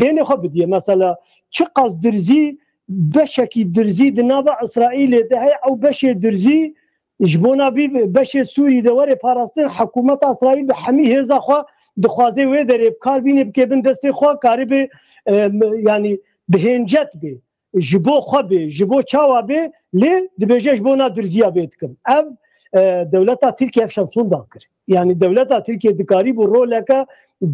dênê xwe bidiye. Mesela çiqas dirzî, beşekî dirzî di nava Îsraîlê de heye, ew beşê dirzî ji bona vî beşê Sûrî de were parastin, hikûmeta Îsraîl bi hemî hêza xwe dixwaze wê derê bi kar bîne, bike bin destê xwe, karibê, e, yanî bi hêncet bê, ji bo xwe bê, ji bo çawa bê, lê dibêje ji bona dirziya vê dikim. Ev, e, dewleta Tirkiye ev şansûn da kir. Yanî dewleta Tirkiye dikarîbû roleke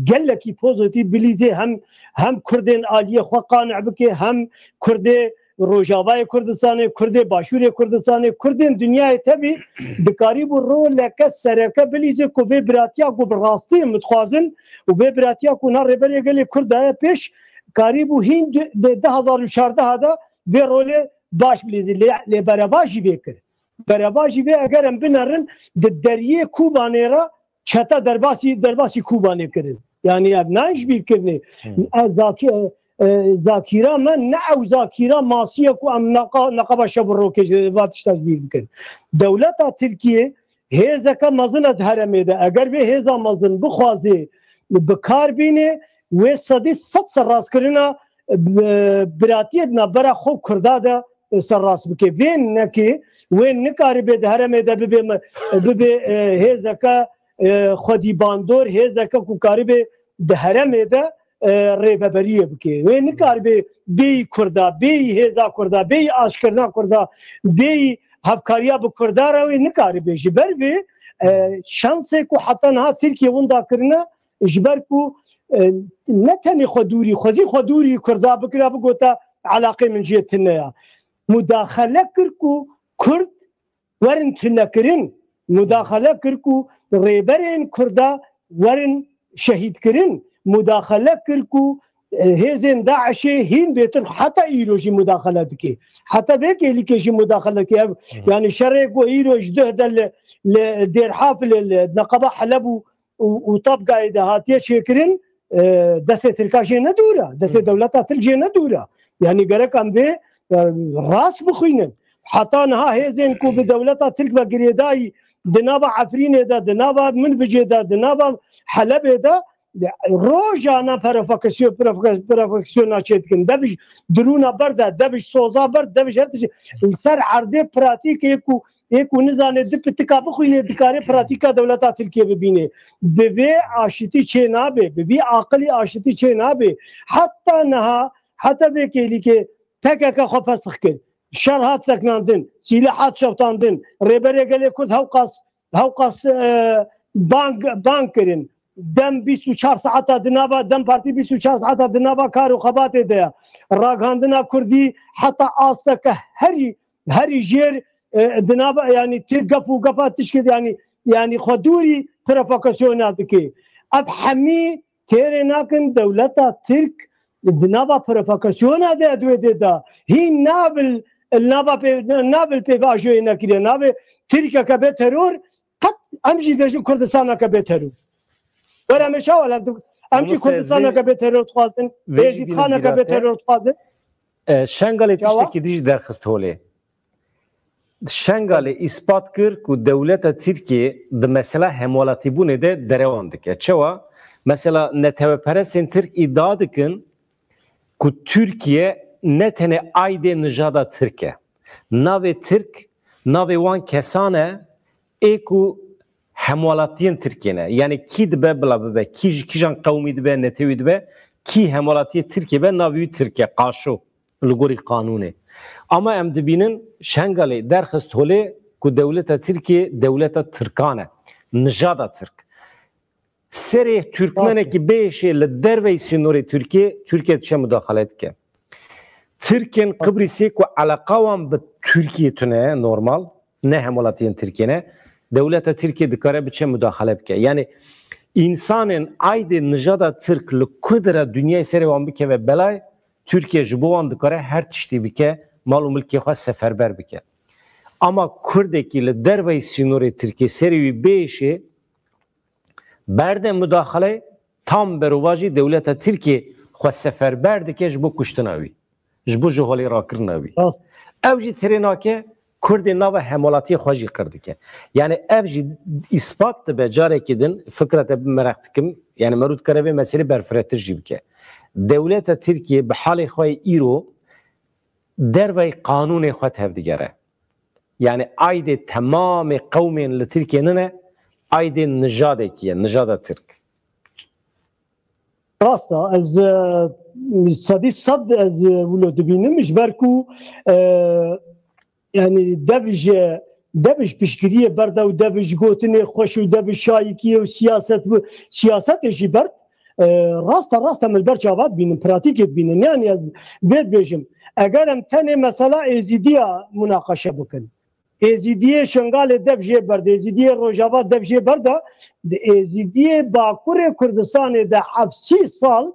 gelekî pozîtîf bilîzê hem, hem Kurdên aliyê xwe qane bike, hem Kurdê Rojavayê Kurdistanê, Kurdê Başûrê Kurdistanê, Kurdên dinyayê tevî dikarîbû roleke sereke bilîzê ku vê biratiya ku bi rastî em dixwazin û vê biratiya ku na Rêberê Gelê Kurd daye pêş, karîbû hîn di, di du hezar û çardeh de vê rolê baş bilîzî. Lê, lê berevajî vê kir. Berevajî vê eger em binerin di deriyê Kobanê re çete derbasî, derbasî Kobanê kirin. Yanî ev nayên ji bîr kirinê. Hmm. E, zaki-, e, e, zakîra me ne ew zakîra masî ye ku em neqa-, neqeba şev û rokê ji va tişta ji bîr bikin. Dewleta Tirkiyê hêzeke mezin e di herêmê de. Eger vê hêza mezin bixwazê bi kar bînê, wê sedî sed serrastkirina, e, biratiyê di navbera xwe û Kurda de serrast bike. Vê neke, wê nikaribe di herêmê de bibe me-, bibe, e, hêzeke, e, xwedî bandor, hêzeke ku karibe di herêmê de, e, rêveberiyê bike. Wê nikaribe bêyî Kurda, bêyî hêza Kurda, bêyî aşkirina Kurda, bêyî hevkariya bi Kurda re wê nikaribe. Ji ber vê, e, şansê ku heta niha Tirkiye winda kirine, ji ber ku, e, ne tenê xwe dûrî, xwezî xwe dûrî Kurda bikira, bigota elaqê min cihê tune ya. Mudaxele kir ku Kurd werin tunekirin, mudaxele kir ku rêberên Kurda werin şehîdkirin, mudaxele kir ku, e, hêzên DAIŞê hîn bêtir heta îro jî mudaxele dike. Heta vê kêlîkê jî mudaxele dike. Ev, Hı hı. yanî şerê ku îro ji duh de li, li Dêrhafilê, li neqeba Heleb û û, û Tabgayê de hatiye çêkirin, e, destê Tirka jê ne dûr e, destê Hı. dewleta Tirk jê ne dûr e. Yanî gerek em vê, e, rast bixwînin. Heta niha hêzên ku bi dewleta Tirk ve girêdayî di nava Efrînê de, di nava Minbicê de, di nava Helebê de, de, rojane provokasyon, provoka-, provokasyona çêdikin. Dev ji dirûna ber de, dev ji soza ber, dev ji her tiştî. Li ser erdê pratîkê ku ê ku nizane du pitika bixwîne, dikare pratîka dewleta Tirkiye bibîne. Bi vê aşitî çê nabe, bi vî aqilî aşitî çê nabe. Heta niha, heta vê kêlîkê P K K xwe fesix kir. Şer hat seknandin, sîleh hat şewtandin. Rêberê Gelê Kurd hewqas, hewqas, e, bang, bang kirin. Dem bîst û çar saeta di nava, Dem Partî bîst û çar saeta di nava kar û xebatê de ye. Ragihandina Kurdî heta asteke herî herî jêr, e, di nava, yanî, tê gef û gefa tişkê, yanî, yanî, xwe dûrî provokasyona dike. Ev hemî têrê nakin dewleta Tirk di nava provokasyona de, di wê dê de. Hîn nabil li nava pê, navê li pêvajoyê nekiriye, navê Tirkiyeke bê teror, qet em jî dibêjin Kurdistaneke bê teror. Were me çawa lan tu, em jî Mamoste, ez vê Kurdistaneke bê teror dixwazin, vê jî bînim Êzîdxaneke bê bîra te. Teror dixwazin. E, Şengalê Çawa? Tiştekî dî jî derxist holê. Şengalê îspat kir ku dewleta Tirkiyê di mesela hemwelatîbûnê de derewan dike. Çawa? Mesela neteweperestên Tirk îdia dikin ku Tirkiye ne tenê aydê nijada Tirk e. Navê Tirk, navê wan kesan e ê ku hemwelatiyên Tirkiyê ne. Yani kî dibe bila bibe, kî ji kîjan qewmî dibe, netewî dibe, kî hemwelatiyê Tirkiyê be, navê wî Tirk e, qaşo, li gorî qanûnê. Ama em dibînin Şengalê derxist holê ku dewleta Tirkiyê dewleta Tirkan e, nijada Tirk. Serê Tirkmenekî bêşê li derveyî sînorê Tirkiyê, Tirkiye diçe mudaxale dike. Tirkên Qibrîsê ku eleqa wan bi Tirkiyê tune, normal, ne hemwelatiyên Tirkiyê ne, dewleta Tirkiyê dikare biçe mudaxale bike. Yani, însanên aydê nijada Tirk li ku de re dinyayê serê wan bikeve belayê, Tirkiye ji bo wan dikare her tiştî bike, mal û milkê xwe seferber bike. Ama Kurdekî li derveyî sînorê Tirkiyê serê wî bêşê, berde mudaxaleyê, tam berovajî dewleta Tirkiyê xwe seferber dike ji bo kuştina wî, ji bo ji holê rakirina wî. Rast. Ew jî tirê nake, Kurdê nava hemwelatiyê xwe jî qir dike. Yani ev jî îspat dibe, carekî din fikra te bi meraq dikim. Yani merû dikare vê meselê berfiretir jî bike. Dewleta Tirkiyê bi halê xwe yê îro derveyî qanûnê xwe tevdigere. Yani aydê temamê qewmên li Tirkiyê nine, aydê nijadekî ye, nijada Tirk. Rast e, ez, e, sedî sed ez, e, wilo dibînim, ji ber ku, e, yani dev ji, dev ji piştgiriyê berde û dev ji gotinê xweş û dev ji şayikiyê û siyaset, siyasetê jî berd. E, rast e, rast e, em li ber çava dibînin, pratîkê dibînin. Yani ez vê dibêjim, eger em tenê mesela Êzîdiya munaqeşe bikin, Êzîdiyê Şengalê dev jê berd, Êzîdiyê Rojava dev jê berda, di Êzîdiyê Bakurê Kurdistanê de heft sî sal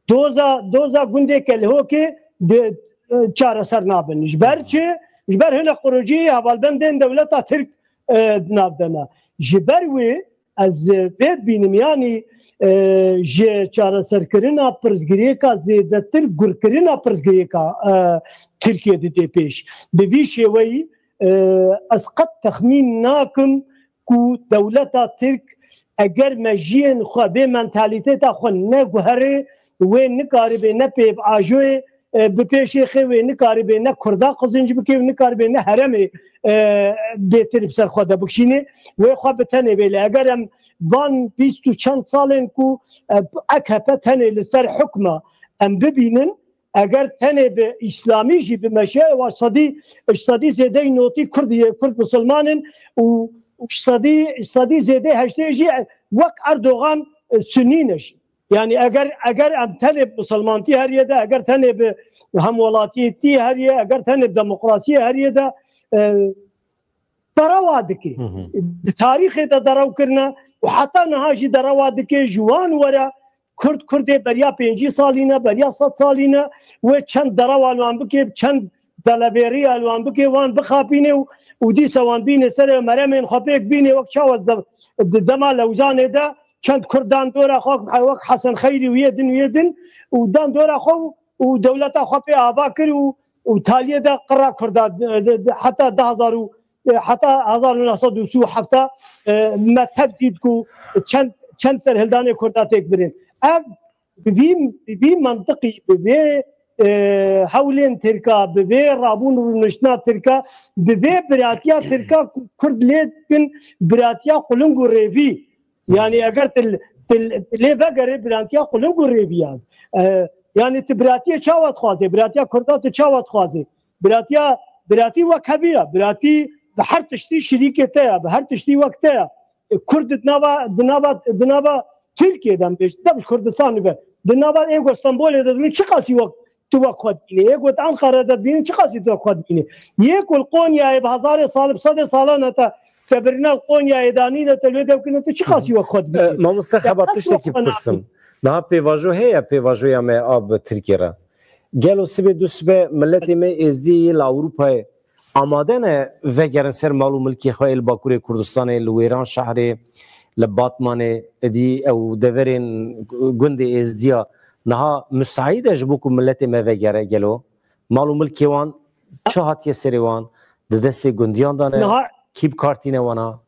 doza, doza gundê Kelhokê di, e, çareser nabin. Ji ber çi? Ji ber hinek qurûcî hevalbendên dewleta Tirk, e, di nav de ne. Ji ber wê ez, e, vê dibînim, yanî, e, ji çareserkirina pirsgirêka zêdetir gurkirina pirsgirêka, e, Tirkiye didê pêş. Bi vî şêweyî, e, ez qet texmîn nakim ku dewleta Tirk eger mejiyên xwe bê mentalîteta xwe neguherê, wê nikaribe ne pêvajoyê, e, bi pêşê xê wê nikaribe ne Kurda qizinc bike û nikaribe ne heremê, e, bêtir bi ser xwe de bikişîne, wê xwe bi tenê bêle. Eger em van bîst û çend salên ku, e, A K P tenê li ser hukma em bibînin, eger tenê bi îslamî jî bimeşe, wa sedî, sedî zêdeyî notî Kurd ye, Kurd misilman in û, û sedî, sedî zêdeyî heştê jî wek Erdogan, e, Sunî ne jî. Yani eger, eger em tenê bi misilmantî heriye de, eger tenê bi hemwelatiyetî heriye, eger tenê bi demokrasiyê heriye de, e, derewa dike. Hı hı. Di tarîxê de derew kirine û heta niha jî derewa dike. Ji wan were Kurd, Kurdê beriya pêncî salî ne, beriya sed salî ne, wê çend derewa li wan bike, çend delebêriya li wan bike, wan bixapîne û, û dîsa wan bîne serê meremên xwe pêk bîne, wek çawa de, di dema Lewzanê de çend Kurd dan dora xwe, wek Hesen Xeyrî û yê din û yê din, û dan dora xwe û, û dewleta xwe pê ava kir û, û taliyê de qira Kurda, de, de, de, heta du hezar û, e, heta hezar û neh sed û sî û heft, e, me tev dît ku çend, çend serhildanê Kurda têk birin. Ev bi vî, bi vî mantiqî, bi vê, e, hewlên Tirka, bi vê rabûn û rûniştina Tirka, bi vê biratiya Tirka ku Kurd lê dikin, biratiya quling û rêvî. Yani eger tu, tu, tu lê vegerê biratiya quling û rêviyan. E, yani tu biratiyê çawa dixwazê? Biratiya Kurda tu çawa dixwazê? Biratiya, biratî wek hevî ye. Biratî bi her tiştî şirîkê te ye, bi her tiştî wek te ye. E, Kurd di nava, di nava, di nava Tirkiyê de bêj, dev ji Kurdistanê be. Di nava ê ku Stenbolê de dibîn çiqasî wek tu wek xwe dibînî. Yê ku di Enqere de dibînin çiqasî tu wek xwe dibînî. Yê ku li Qonyayê bi hezarê sal, bi sedê salan heta te birine li Qonyayê danîne, te li wê dew kirine, tu çiqasî wek xwe dibînî. E, mamoste, xebat tiştekî bipirsim. Niha pêvajo heye, pêvajoya me a bi Tirkiyê re. Gelo sibê du sibe miletê me êzdî yê li Ewropayê amade ne vegerin ser mal û milkê xwe yê li Bakurê Kurdistanê, li Wêran şehrê, li Batmanê, êdî ew deverên gundê êzdiya niha misaîd e ji bo ku miletê me vegere gelo? Mal û milkê wan çi hatiye serê wan? Di destê gundiyan de ne? Niha Kî bi kar tîne wana?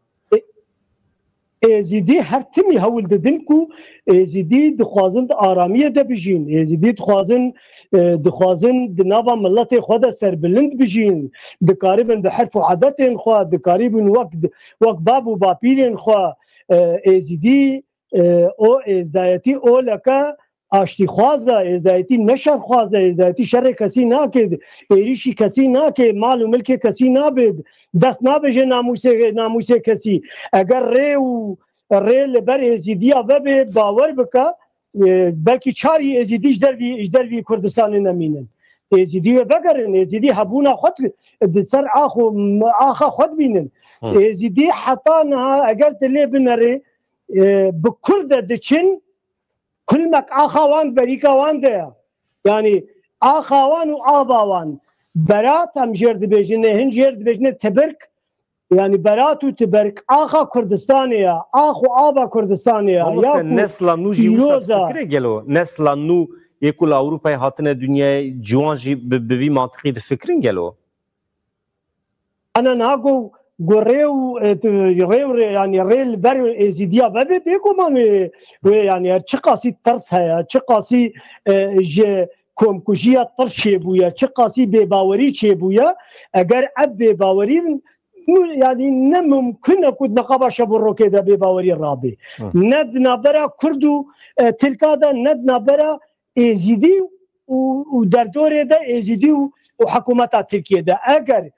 Êzidî her timî hewl didin ku Êzidî dixwazin di aramiyê de bijîn. Êzidî dixwazin, e, dixwazin di nava miletê xwe de serbilind bijîn. Dikaribin bi herf û edetên xwe, dikaribin wek, wek bav û bapîrên xwe. E, Êzidî, e, o êzdayetî oleke aştîxwaz e, êzdayetî ne şerxwaz e, êzdayetî şerê kesî nake, êrîşî kesî nake, mal û milkê kesî nabe, dest nabe ji namûsê, namûsê kesî. Eger rê û rê li ber êzîdiya vebe, bawer bike, e, belkî çarî êzîdî ji dervî, ji dervî Kurdistanê nemînin. Êzîdî wê vegerin, êzîdî hebûna xwe di ser ax û axa xwe dibînin. Hı. Êzîdî heta niha eger tu lê binerê, e, bi Kurd de diçin, kulmek axa wan berîka wan de ye. Yanî axa wan û ava wan. Berat em jêr dibêjin, hin jêr dibêjin tibirk. Yanî berat û tibirk axa Kurdistanê ye, ax û ava Kurdistanê ye. Mamoste, ya ku nesla nû jî wisa pîroz e. Difikire gelo? Nesla nû yê ku li Ewropayê hatine dinyayê, ciwan jî bi, bi vî mantiqî difikirin gelo? Ana niha ku, ku rê û, e, tu, rê û rê, yanî rê li ber êzîdiya vebe, bêguman wê, wê, yanî her çiqasî tirs heye, çiqasî, e, ji komkujiya tirs çêbûye, çiqasî bêbawerî çêbûye, eger ev bêbawerî n-, yanî ne mumkin e ku di niqaba şev û rokê de bêbawerî rabe. Hı. Ne di navbera Kurd û, e, Tirka de, ne di navbera Êzîdî û, û derdorê de Êzîdî û, û hikûmeta Tirkiyê de. Eger,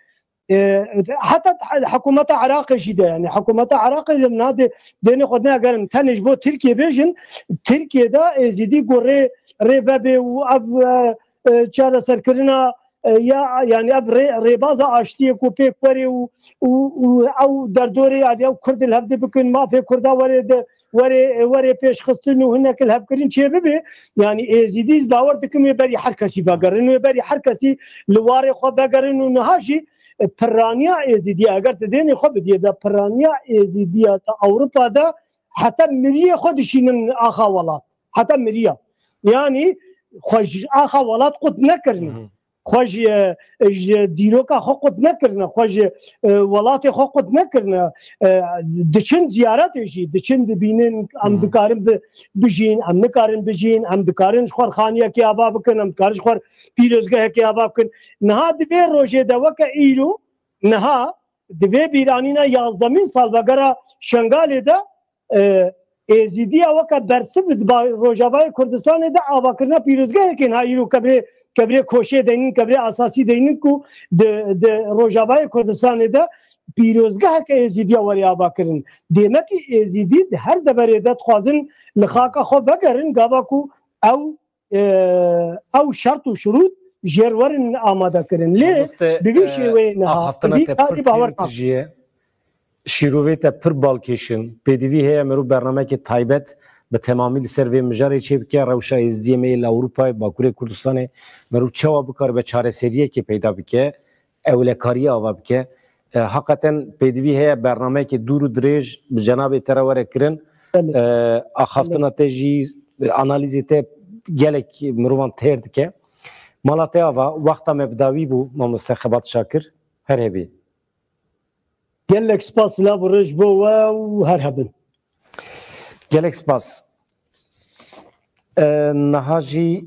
e, heta hikûmeta Iraqê jî de, yanî hikûmeta Iraqê li nade dêne xwe ne egerin tenê ji bo Tirkiyê bêjin, Tirkiyê de Êzîdî ku rê, rê vebe û ev, e, e, çareserkirina, e, ya, yanî ev rê, rêbaza aştiyê ku pêk were û, û, û ew derdorê, yanî ew Kurd li hev de bikin, mafê Kurda were de, were, were pêşxistin û hinek li hev kirin çê bibe, yanî Êzîdî bawer dikim wê berî her kesî vegerin, wê berî her kesî li warê xwe vegerin û niha jî, e, piraniya Êzîdiya, eger tu dênê xwe bidiyê de, piraniya Êzîdiya te Ewropa de heta miriyê xwe dişînin axa welat. Heta miriya. Yanî xwe ji axa welat qut nekirine. Hı hı. Xwe ji, e, ji dîroka xwe qut nekirine, xwe ji, e, welatê xwe qut nekirine. E, diçin ziyaretê jî, diçin dibînin, em Hı. dikarin bi-, bijîn, em nikarin bijîn, em dikarin ji xwe xaniyekê ava bikin, em dikarin ji xwe pîrozgehekê ava bikin. Niha di vê rojê de weke îro, niha di vê bîranîna yazdemîn salvegera Şengalê de, e, Êzîdiya weke bersiv di ba-, Rojavayê Kurdistanê de avakirina pîrozgehekê niha îro kevirê, kevirê koşê deynin, kevirê esasî deynin ku di, di Rojavayê Kurdistanê de pîrozgeheke Êzîdiya were avakirin. Dêmekî Êzîdî di her deverê de dixwazin li xaka xwe vegerin, gava ku ew, e, ew şert û şirût jêr werin amade kirin. Lê Mamoste, bi vî e, şêweyê niha, axaftina bi vî te karî pir bawer kêmtijî ye. Şîrovê te pir balkêş in. Pêdivî heye meriv bernameyekê taybet bi temamî li ser vê mijarê çêbike, rewşa Êzdiyê me yê li Ewropayê, Bakurê Kurdistanê, meriv çawa bikaribe çareseriyekê peyda bike, ewlekariyê ava bike. E, heqeten pêdivî heye bernameyekê dûr û dirêj bi cenabê te re were kirin. Belê. E, axaftina Belê. te jî, e, analîzê te gelek mirovan têr dike. Mala te ava, wexta me bi dawî bû, mamoste Xebat Şakir. Her hebî. Gelek spas, silav û rêz bo we û her hebin. Gelek spas. E, niha jî